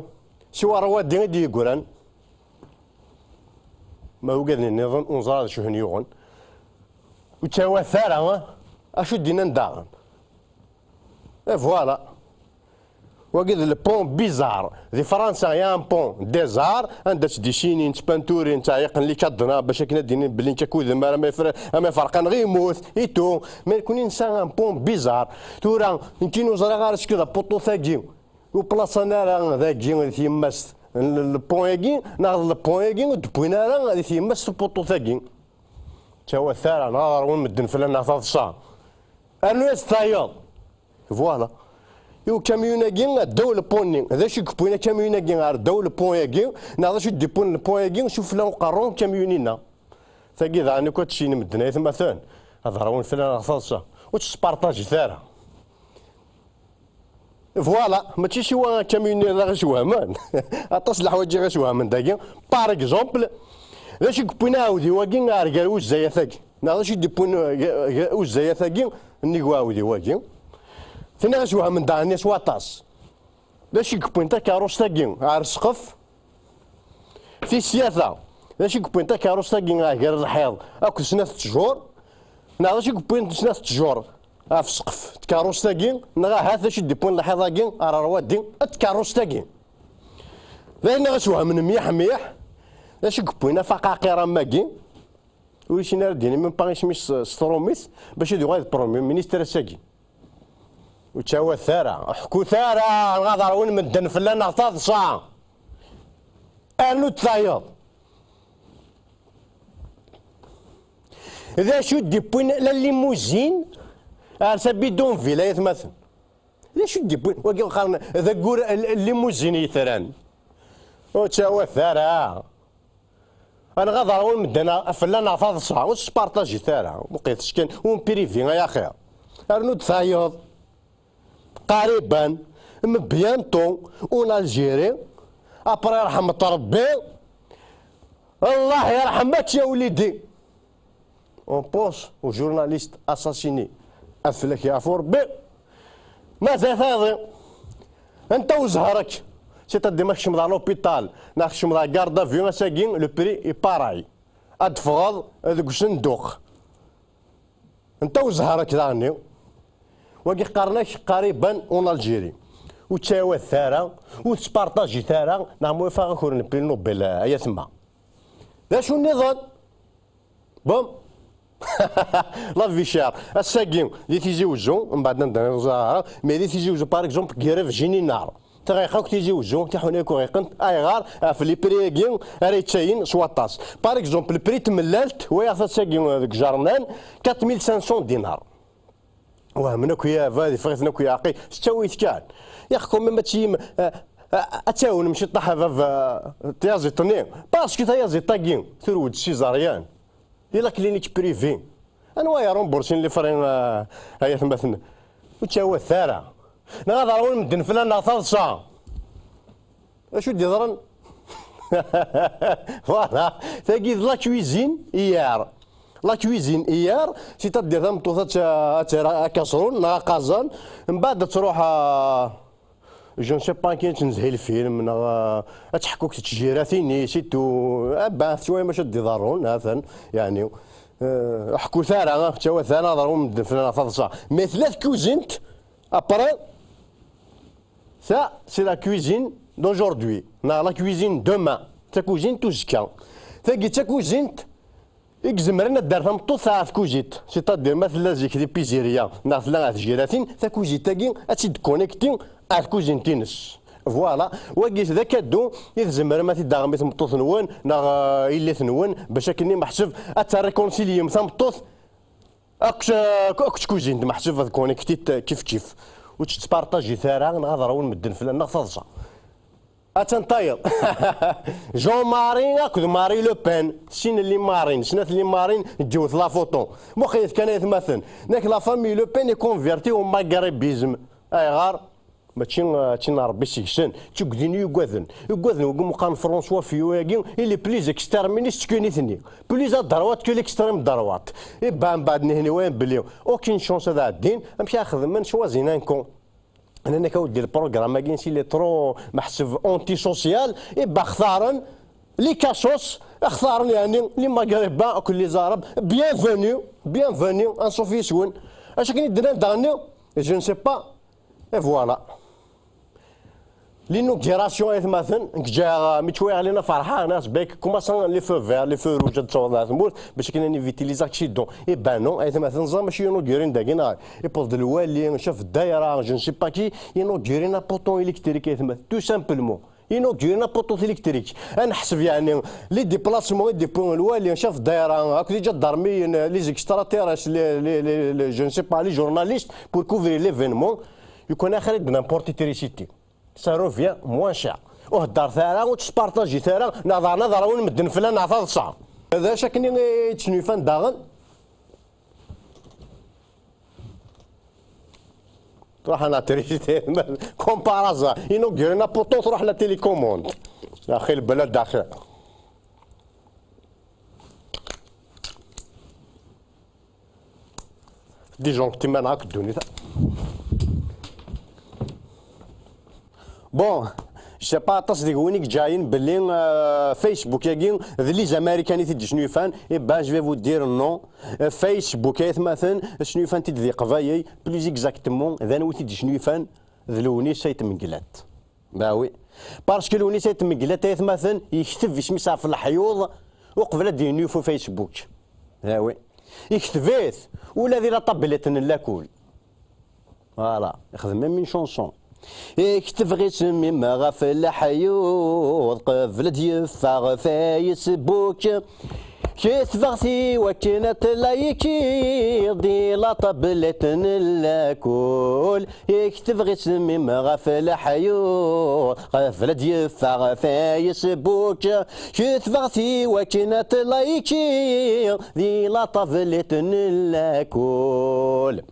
Siwa rwadi i d-yeggran. Ma ugaden nniḍen, ur neẓri ara d acu ten-yuɣen. Ur ttawat ara, ha? Acu d-yennan daɣen? Et voilà. Wagi d le pont bizarre. Di Fransa, y a un pont des arts, anda ttdisinin, ttpanturin, ttɛelliqen les cadenas, bac akken ad d-inin belli nekk akked-m, ara ma yefra-, ara ma iferq-aneɣ yemmut, et tout. Mais nekkni nesɛa un pont bizarre. Tura, nekkini ur ẓriɣ ara est-ce que d apuṭu-tagi ur plaṣan ara dagi di tyemmast n le, le pont-agi, neɣ d le pont-agi ur d-wwin ara di tyemmast n upuṭu-tagi. Ttawat ara, neɣ ad ṛwun medden fell-aneɣ taḍsa. Rnu-yas tayeḍ. Voilà. I ukamyun-agi ar ddaw lepun-nni. D acu i yewwin akamyun-agi ar ddaw lepun-agi? Neɣ d acu i d-yewwin lepun-agi sufella uqerru n ukamyun-inna? Tagi daɣen akk ad tt-inin medden, ay atmaten. Ad ṛwun fell-aneɣ taḍsa. Ur tt-spartajit ara. Voilà, mačči siwa akamyun-nni i ɣ-iswehmen. Aṭas n leḥwayeǧ i ɣ-iswehmen dagi. Par exemple, d acu i yewwin aɛewdiw-agi ar gar uzzayat-agi? Neɣ d acu i d-yewwin, uh, g-, g-, uzzayat-agi nnig uɛewdiw-agi? Tin i ɣ-iswehmen daɣen s waṭas. D acu i yewwin takeṛṛust-agi ar ssqef? Tis tlata, d acu i yewwin takeṛṛust-agi ar gar lḥiḍ akked snat ttjur? Neɣ d acu i yewwin snat ttjur ɣef ssqef n tkeṛṛust-agi? Neɣ ahat d acu i d-yewwin lḥiḍ-agi ar rwadi n tkeṛṛust-agi? D ayen i ɣ-iswehmen myaḥ myaḥ. D acu i yewwin afaqaqir am wagi? Ur yessin ara ad d-yini même pas isem-is s, s trumit, bac ad yuɣal d premier ministre ass-agi. Ur ttawat ara, ḥkut ara, neɣ ad ṛwun medden fell-aneɣ taḍsa. Rnu-d tayeḍ. D acu i d-yewwin la limousine ar sa bidonville, ay atmaten? D acu i d-yewwin? Wagi qqaren d aggur n, n limousine yetran. Ur ttawat ara. Anɣa ad ṛwun medden fell-aneɣ taḍsa, ur tespartajit ara. Muqlet kan, un privé ay axir. Rnu-d tayeḍ. Qariban, m-, bientôt, en Algérie. Après, yerḥem-t Ṛebbi. Allah yerḥem-ak ya wlidi. On pense au journaliste assassiné. Ad fell-ak yeɛfu Ṛebbi. Mazal tayeḍ. Anta uzehṛ-ak? C'est-à-dire ma kecmeḍ ɣer l'hôpital, neɣ kecmeḍ ɣer garde à vue, ass-agi, le prix est pareil. Ad d-teffɣeḍ deg usenduq. Anta uzehṛ-ak daɣen-nni? Wagi qqaren-ak qariban en Algérie. Ur ttawat ara, ur tespartajit ara, neɣ ma ifaq-ak ur n prix Nobel, ay atma. D acu nniḍen? Bon. La vie chère. Ass-agi, di Tizi Wezzu, mbeɛd anda nniḍen, mais di Tizi Wezzu, par exemple, grève générale. Tɣiq akk Tizi Wezzu, tiḥuna akk ɣiqent. Ayɣer? Ɣef les prix-agi ara yettayen s waṭas. Par exemple, le prix n tmellalt, wayeɣ-t ass-agi deg ijernan, quatre mille cinq cents dinars. Wehmen akk yaba, yeffeɣ-iten akk yeɛqil, s ttawil kan. Yaq quand même ad tiyim, euh, A- ad tawnem ciṭṭaḥ a baba tyaziḍt-nni, parce que tayaziḍt-agi turew-d s iẓeryan di la clinique privée. Anwa yerumbursin les frais, a, ay atmaten? Ur ttawat ara. Neɣ ad ṛwun medden fell-aneɣ taḍsa. Acu d-yeḍran? Voilà, tagi d la cuisine hier. La cuisine hier, c'est-à-dire tameṭṭut ad t-, ad terr akaṣrun neɣ aqaẓan, mbeɛd ad truḥ, a, je ne sais pas, akken ad tnezhi lfilm neɣ, a, ad teḥku deg tǧiratin-is et tout. Abba, tettwayem acu d-iḍerrun, ha-t-an, yeɛni, a, ḥkut ara, ur ttawat ara ad ṛwun medden fell-aneɣ taḍsa. Mais tella tkuzint, après, ça, c'est la cuisine d'aujourd'hui, neɣ la cuisine demain, d takuzint uzekka. Tagi d takuzint i izemren ad d-terr tameṭṭut ɣer tkuzint, c'est-à-dire ma tella zik di pizzeria neɣ tella ɣer tjiratin, takuzint-agi ad tt-id-connecti ɣer tkuzint-ines. Voilà, wagi d akadu i tzemrem ad t-id-taɣem i tmeṭṭut-nwen neɣ, euh, yelli-twen, bac akken meḥsub ad terréconciliem tameṭṭut akked, akked tkuzint, meḥsub ad connectit kif kif. Ur tt-ttpartajit ara, neɣ ad ṛwun medden fell-aneɣ taḍsa. Attan tayeḍ. Jean-Marie akked Marie Le Pen, sin n les marines, snat n les marines, ǧǧewt la photo. Muqlet kan ay atmaten. Nek la famille Le Pen est convertie au magrébisme. Ayɣer? Mačči, mačči n Ṛebbi seg-sen, d tugdi n yuggaden. Uggaden wigi meqqaren François Fillon-agi, il est plus extrémiste que nitni. Plus à droite que l'extrême droite. Et ben, mbeɛd nehni wayen belli aucune chance ad ɛeddin, amek ara xedmen, choisir un camp. Nnan-ak a weddi, le programme-agi, s'il est trop meḥsub antisocial, et ben, xtaren les cassos, xtaren yeɛni les Maghrébins akked les Arabes. Bienvenue, bienvenue, anṣuf yes-wen. Acu akken i d-nnan daɣen-nni? Je ne sais pas. Et voilà. L'inauguration, ay atmaten, nekk ǧǧiɣ, mi ttwayeɣlin a Ferḥan, as bek, commençant les feux verts, les feux rouges, ad tawḍ ɣer tmurt, bac akken ad niviti les accidents. Eh ben non, ay atmaten, ẓer mačči inaugurin dagi, neɣ iwweḍ-d lwali, chef daïra, je ne sais pas qui, inaugurin un poteau électrique, ay atmaten, tout simplement. Inaugurin un poteau électrique. Ad neḥseb, yeɛni, les déplacements i d-yewwi lwali, chef daïra, akked iǧadarmiyen, les extraterrestres, les, les, les, les, je ne sais pas, les journalistes, pour couvrir l'événement. Yukan axir i d-n'importe électricité. Ça revient moins cher. Ur heddret ara, ur ttpartajit ara, neɣ daɣen ad ṛwun medden fell-aneɣ taḍsa. D acu akken i yettnufan daɣen? Truḥ la électricité, comme par hasard. Inaugurin un poteau, truḥ la télécommande. Axi lbelad axir. Disjoncti-m-aneɣ akk ddunit. Bon, je sais pas aṭas deg-wen i yeǧǧayen belli, euh, Facebook-agi d les Américains i t-id-isnufan. Eh ben, je vais vous dire non. Euh, Facebook, ay atmaten, snufan-t-id d Iqbayel, plus exactement, d anwa i t-id-isnufan? D Lewnis Ayt Mengellat. Bah oui. Parce que Lewnis Ayt Mengellat, ay atmaten, yekteb isem-is ɣef leḥyuḍ uqbel ad d-yennuf u Facebook. Ah oui. Yekteb-it ula di la tablette n lakul. Voilà, ixdem même une chanson. Yekteb isem-im ɣef leḥyuḍ qbel ad d-yeffeɣ Facebook. Ketbeɣ-t i wakken ad t-laykiɣ di la tablette n lakul. Yekteb isem-im ɣef leḥyuḍ qbel ad d-yeffeɣ Facebook. Ketbeɣ-t i wakken ad t-laykiɣ di la tablette n lakul.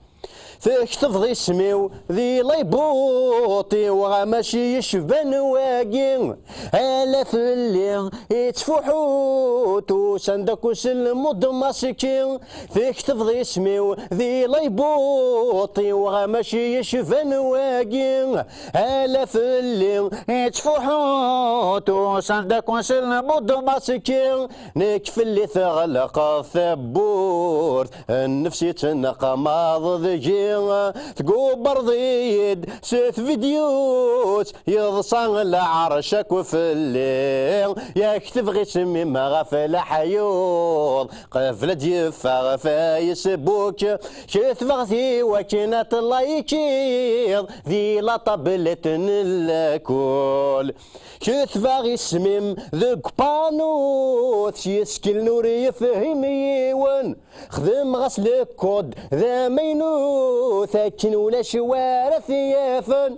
Tekteḍ isem-iw di laybuṭ-iw, ɣamaci yecban wagi. Ala fell-i ittfuḥu-t, usan-d akk s lmud maṣki. Tekteḍ isem-iw di laybuṭ-iw, ɣamaci yecban wagi. Ala fell-i ittfuḥu-t, usan-d akk s lmud maṣki. Nekk fell-i teɣleq tewwurt, nnefs yettnaqmaḍ deg-i, tgubreḍ-iyi-d s tvidyut, yeḍsa lɛerc akk fell-i, yak tebɣi isem-im ɣef leḥyuḍ, qbel ad d-yeffeɣ Facebook, ketbeɣ-t i wakken ad t-laykiɣ di la tablette n lakul. Ketbeɣ isem-im deg upanut, s yiskeln ur yefhim yiwen. Xdmeɣ-as le code d amaynut, akken ulac wara t-yafen.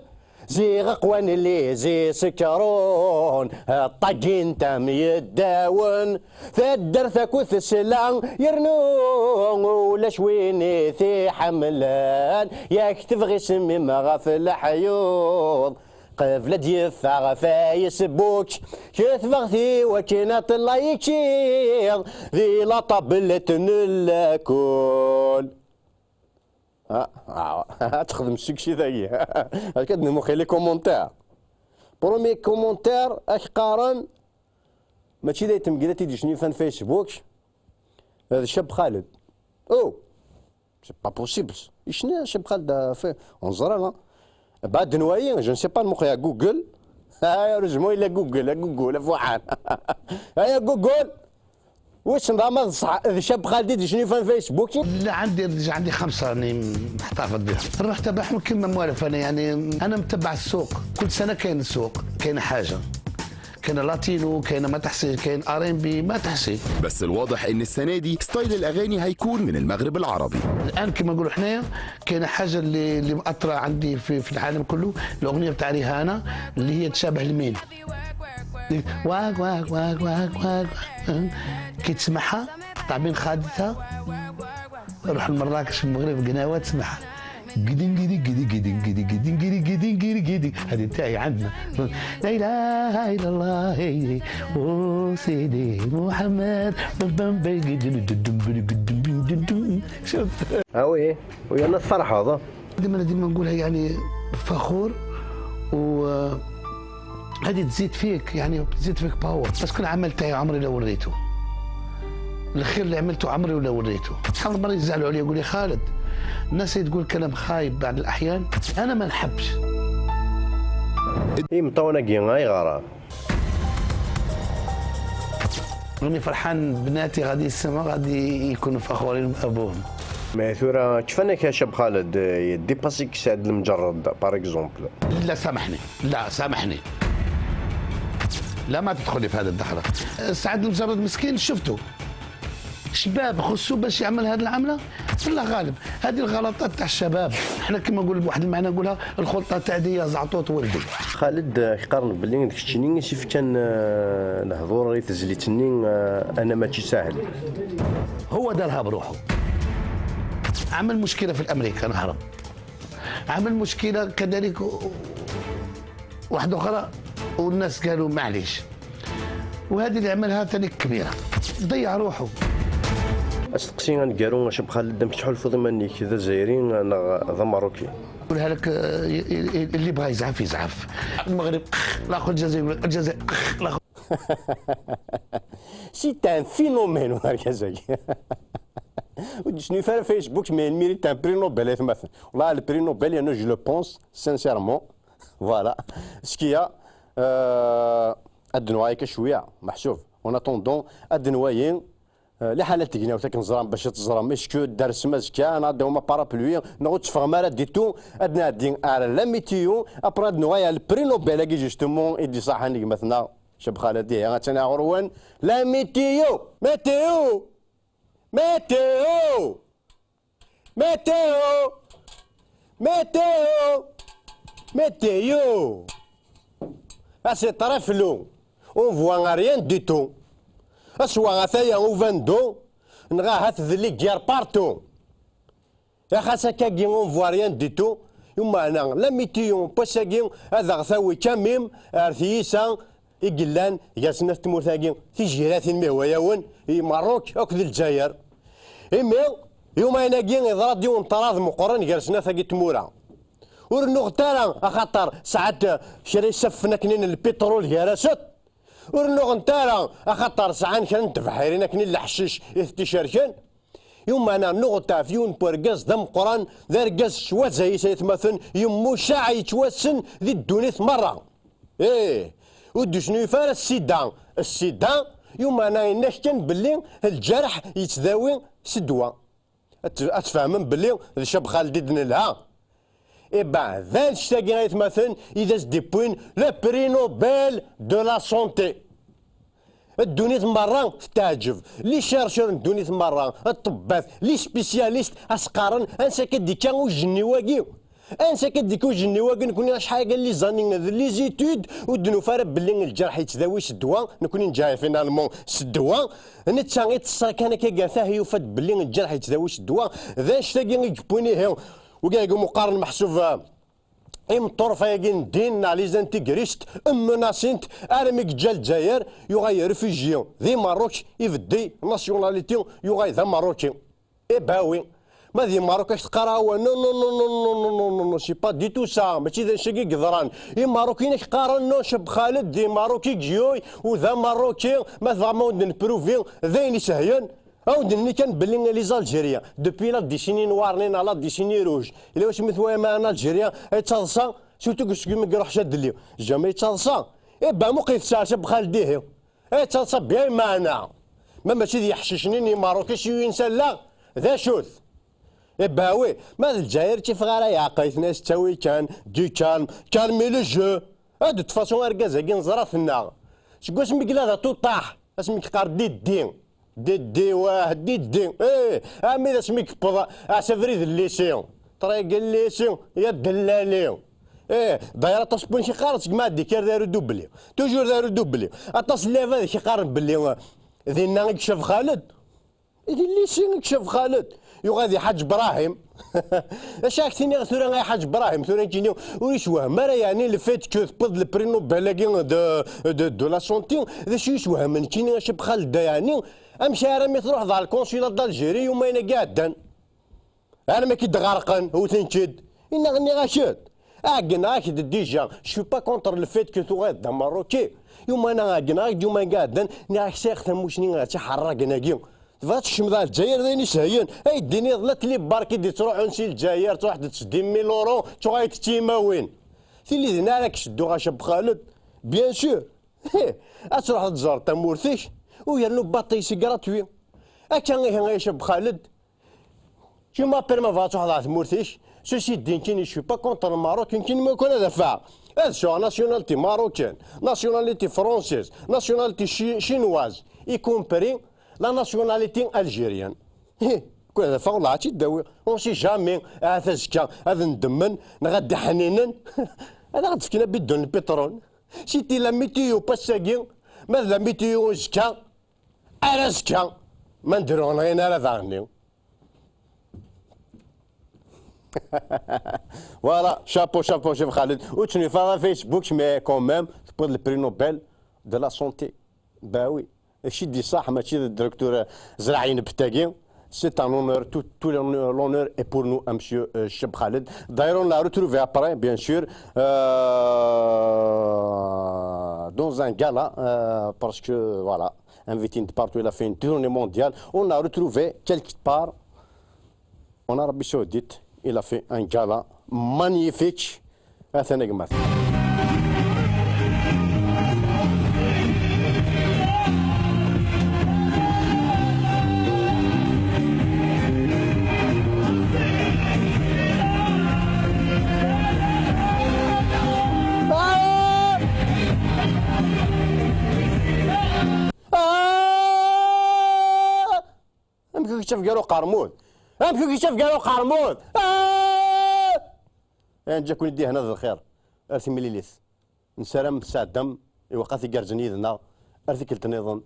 Ziɣ aqwan lizi sekrun, ṭṭagin tam yeddawen, taddart akk tesla, yernu ulac win i t-iḥemmlen, yak tebɣi isem-im ɣef leḥyuḍ. Qbel ad d-yeffeɣ Facebook, ketbeɣ-t i wakken ad t-laykiḍ di la tablette n lakul. Ah, ah, ad texdem ssuksi tagi. Akka d-nmuxi les commentaires. Premier commentaire, ak qqaren, mačči d ay temgrat i d-yecnufan Facebook, d Cab Xaled. Oh! C'est pas possible. Yecna Cab Xaled, euh, fait, on dirait, là. Bad nwayi, je ne sais pas, nmuxi à Google. Ah, heureusement, il a Google, à Google, à Fuḥan. Ah, à Google. Wissen dama d ṣṣeḥ, d Cab Xaled i d-yecnufan Facebook. لا، عندي، عندي خمسة راني محتفظ بهم. نروح تبعهم كيما موالف أنا، يعني، أنا متبع السوق. كل سنة كاين السوق، كاين حاجة. كاين لاتينو، كاين ما تحصيل، كاين R&B، ما تحصيل. بس الواضح إن السنة دي ستايل الأغاني هيكون من المغرب العربي. الآن كيما نقولوا حنايا، كاين حاجة اللي، اللي مأثرة عندي في، في العالم كله، الأغنية تاع ريهانا اللي هي تشابه لمين؟ واك، واك، واك، واك، واك. كي تسمعها، تعبين خادتها، روح لمراكش، المغرب، قناوة، تسمعها. قدين، قدين، قدين، قدين، قدين، قدين، قدين، قدين، قدين، قدين. هذه تاعي عندنا. لا إله إلا الله، أو سيدي محمد. بم، بم، بم، قدين، دم، دم، بم، قدين، بم، دم، دم. شوف. Ah oui, oui, أنا فرحة، هذا. ديما، ديما نقولها، يعني، فخور، و هذه تزيد فيك، يعني، تزيد فيك باور، باسكو العمل تاعي عمري لا وريته. الخير اللي عملته عمري ولا وريته. شحال من مرة يزعلوا عليا، يقول لي: "خالد، الناس اللي تقول كلام خايب بعض الأحيان، أنا ما نحبش." إي مطونة كي غاي غرا. راني فرحان، بناتي غادي يسمى، غادي يكونوا فخورين بأبوهم. Mais ثورة كيفاش يا شاب خالد، ديباسيك سعد المجرد، par exemple؟ لا، سامحني. لا، سامحني. لا، ما تدخلي في هذه الدخلة. سعد المجرد مسكين، شفتو. شباب خصو باش يعمل هذه العملة. في الله غالب. هذه الغلطات تاع الشباب. احنا كما نقول بواحد المعنى، نقولها الخلطة تاع دي زعطوط ولدي. خالد، آه، يقارن بلي داك الشيء اللي سيف كان، آه، الهضور غير تزليتني، آه، أنا ماشي ساهل. هو دارها بروحه. عمل مشكلة في الأمريكان، هرب. عمل مشكلة كذلك واحدة أخرى، والناس قالوا: "معليش". وهذه اللي عملها تاني كبيرة. ضيع روحه. أستقسي عن قارون، شاب خالد، دمك تحول في ضمنك، ذا زيرين، أنا ذا ماروكي. نقولها لك، آه، ي-، ي-، اللي بغى يزعف، يزعف. المغرب، لا أخذ الجزائر، الجزائر، لا أخذ. C'est un phénomène, ur d-yecnuf ara Facebook, mais il mérite un prix Nobel, aytmaten. Wallah, le prix Nobel, يعني, je le pense, sincèrement. Voilà. Ce qu'il y a, euh, ad d-nuɣal akka cwiya, meḥsub. En attendant, ad d-nwali, euh, liḥala n tegnawt akken ẓran bac ad teẓrem, est-ce que ad d-tarsem azekka, neɣ ad d-tawim aparapluie, neɣ ur teffɣem ara du tout, ad nɛeddi ar la météo, après ad nuɣal ar le prix Nobel-agi justement i d-iṣaḥen gma-tneɣ Cab Xaled, ihi attan ɣur-wen la météo. Météo. Météo. Météo. Météo. Météo. Ah, c'est très flou. On voit rien du tout. Aswa ataya uvando, neɣ ahat d les guerres partout. Axas akkagi on voit rien du tout. Yumeɛna la météo n wass-agi ad aɣ-tawi quand même ar tyisa i yellan gar snat tmurt-agi tijiratin, ma ihwa-yawen, i Meṛṛuk akked Lezzayer. Imi yumayen-agi yeḍra-d yiwen n ṭṭrad meqqren gar snat-agi tmura. Ur nnuɣent ara axaṭer sɛant kra isaffen akken lpiṭrul gar-asent. Ur nnuɣent ara axaṭer sɛan kra n tebḥirin akken leḥcic i tent-icerken. Yumeɛna nuɣ-d ɣef yiwen n urgaz d ameqqran, d argaz s wazay-is aytmaten, yemmucaɛ yettwassen di ddunit merra. Ih, ur d-yecnuf ara ssida. Ssida, yumeɛna yenna-k kan belli lǧerḥ yettdawi s ddwa. Ad t-, ad tfehmem belli d Cab Xaled i d-nelha. Eh ben, d annect-agi aytmaten i d as-d-iwwin le prix Nobel de la santé. Ddunit merra tetɛeǧǧeb. Les chercheurs n ddunit merra, ṭṭebbat, les spécialistes, as-qqaren ansa akka d-ikka ujenniw-agi. Ansa akka d-ikkuj nniwagi, nekni acḥal akka n les années d les études, ur d-nufa ara belli lǧerḥ yettdawi s ddwa, nekni nǧaɛ finalement s ddwa. Netta iṭṭeṣṣa kan akka gar tahi, yufa-d belli lǧerḥ yettdawi s ddwa. D annect-agi i yewwin ihi wigi umi qqaren meḥsub, ah, imeṭṭurfa-agi n ddin neɣ les intégristes, mmenacent-tent armi yeǧǧa Lezzayer, yuɣal réfugié di Maroc, ibeddi nationalité, yuɣal d Ameṛṛuki. Eh bah oui. Ma di Maroc ak teqqar awal, non, non, non, non, non, non, non, non, non, c'est pas du tout ça. Mačči d annect-agi i yeḍran. Imaṛukiyen ak qqaren, non, Ceb Xaled d Imaṛuki i yeyuy, u d Ameṛṛuki, ma tebɣam ad wen-d-nepruvi, d ayen isehlen. Ad wen-d-nini kan belli les Algériens, depuis la décennie noire, neɣ la décennie rouge, yella wasmi twayam an Algérien yettaḍsa, surtout deg usegmi i iruḥ Cadeli, jamais yettaḍsa. Eh bah, muqlet-t a Ceb Xaled ihi. Eh, d taḍsa bien meɛna. Ma mačči d yeḥcicen n Imaṛuki s yuyin s allaɣ, d acu-t? Eh bah oui, ma d Lezzayer ur tt-ifeɣ ara yeɛqel, tenna-yas ttawi kan, du calme, calme le jeu. Ah, de toute façon, argaz-agi neẓra-t-nneɣ. Seg wasmi yella d atuṭaḥ, asmi yeqqar Didi. Didi, wah, Didi. Eh, armi d asmi yewweḍ s abrid n lycée. Ṭreg n lycée, ya ddellali. Eh, d'ailleurs aṭas n win yeqqaren seg ma d-yekker d aru dubli. Toujours d aru dubli. Aṭas n lɛibad i yeqqaren belli, eh, dinna i yecab Xaled. I di lycée i yecab Xaled. Yuɣal di Ḥaǧ Brahim. Acu ak-tiniɣ tura ay Ḥaǧ Brahim? Tura nekkini ur yeswehm ara, yeɛni, le fait que tewwiḍ le prix Nobel-agi de, de, de la santé. D acu yeswehmen nekkini a Ceb Xaled, yeɛni? Amek ara mi truḥeḍ ɣer le consulat d'Algérie yuma-agi iɛeddan? Armi k-id-ɣerqen, wten-k-id. Inna nniɣ-ak-d. Ɛeggneɣ-ak-d déjà, je suis pas contre le fait que tuɣaleḍ d Ameṛṛuki. Yuma-nni ɛeggneɣ-ak-d yuma iɛeddan, nniɣ-ak sɛiɣ tamussni ɣer tiḥerragen-agi. Tebɣiḍ ad tkecmeḍ ɣer Lezzayer d ayen isehlen. Ay d-tiniḍ la tlibbar i d-yettruḥun si Lezzayer, truḥ-d s dix mille euros, tuɣal-d d timawin. Tili din ara k-sedduɣ a Ceb Xaled. Bien sûr. Ad truḥeḍ ad tẓerreḍ tamurt-ik, u yernu baṭi c'est gratuit. Akka ihi a Ceb Xaled. Tu m'appelles ma bɣa ad truḥeḍ ɣer tmurt-ik. Ceci dit, nekkini je suis pas contre le Maroc, nekkini ma kan ad afeɣ, ad sɛuɣ nationalité marocaine, nationalité française, nationalité chi-, chinoise, y compris la nationalité algérienne. Hi, kan ad afeɣ, la ad tt-id-awiɣ. On sait jamais, ahat azekka ad ndemmen, neɣ ad d-ḥninen, ad aɣ-d-fken abidun n lpiṭrul. C'était la météo n wass-agi, ma d la météo n uzekka, ar azekka, ma ndreɣ neɣ ara daɣen. Voilà, chapeau, chapeau, Cheb Xaled. Ur ttnufa ara Facebook, mais quand même, tewwiḍ le prix Nobel de la santé. Bah oui. Kečč i d-iṣaḥ, mačči d Docteur Zraɛi Nebtagi. C'est un honneur, tout, tout l'honneur l'honneur est pour nous, à monsieur, euh, Cheb Xaled. D'ailleurs, on l'a retrouvé après, bien sûr, euh, dans un gala, euh, parce que, voilà, invité de partout, il a fait une tournée mondiale. On l'a retrouvé quelque part en Arabie Saoudite. Il a fait un gala magnifique. Atan a gma. Amek i k-ittaf gar uqermud? Amek i k-ittaf gar uqermud? Ah! Ayen ǧǧa-ken-id dihna d lxir. Ar timlilit. Nessaram tesɛeddam iweqqa tigerrzen yid-neɣ. Ar tikkelt nniḍen.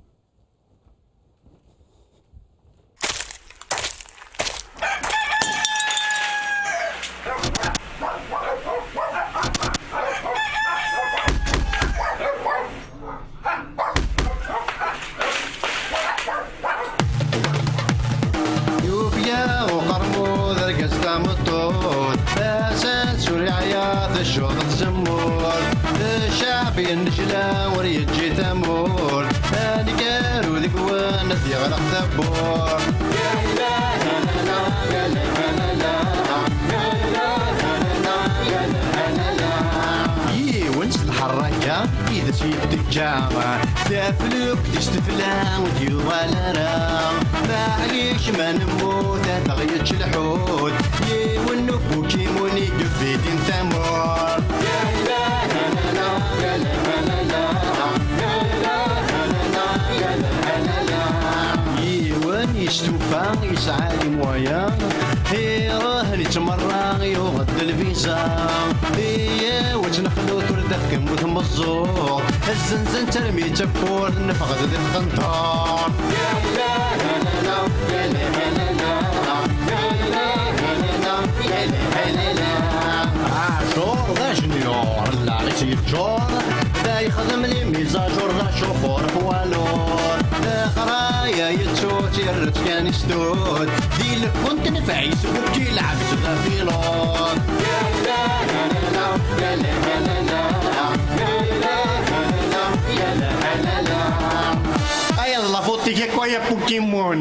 Yufeg-aɣ uqermud, argaz tameṭṭut, tasa-s ur yeɛya, teccuḍ tzemmurt. Ccɛeb yennejla ur yeǧǧi tamurt, aneggaru deg-wen ad d-yeɣleq tawwurt. Yiwen s lḥerraka i d as-yetteǧǧa, taflukt-is tefla ur d-yuɣal ara. Maɛlic ma nemmut ad aɣ-yečč lḥut, yiwen n ubukimun i yebdin tamurt. Yiwen yestufa yesɛa les moyens, iruḥ yettmerra, yuɣ-d lviza, tẓur. Zzenzen-tt armi d tawwurt, neffeɣ-d di tqenṭert. Aɛjur d ajenyur, lɛali-s yeččur, da yexdem les mises à jour, d acuxur poids lourd. Leqraya yettu-tt, yerra-tt kan i stud, di lkun tenfeɛ-is, Bukki lɛebd d apilud. Aya d la faute-ik akk, ay a Pokémon.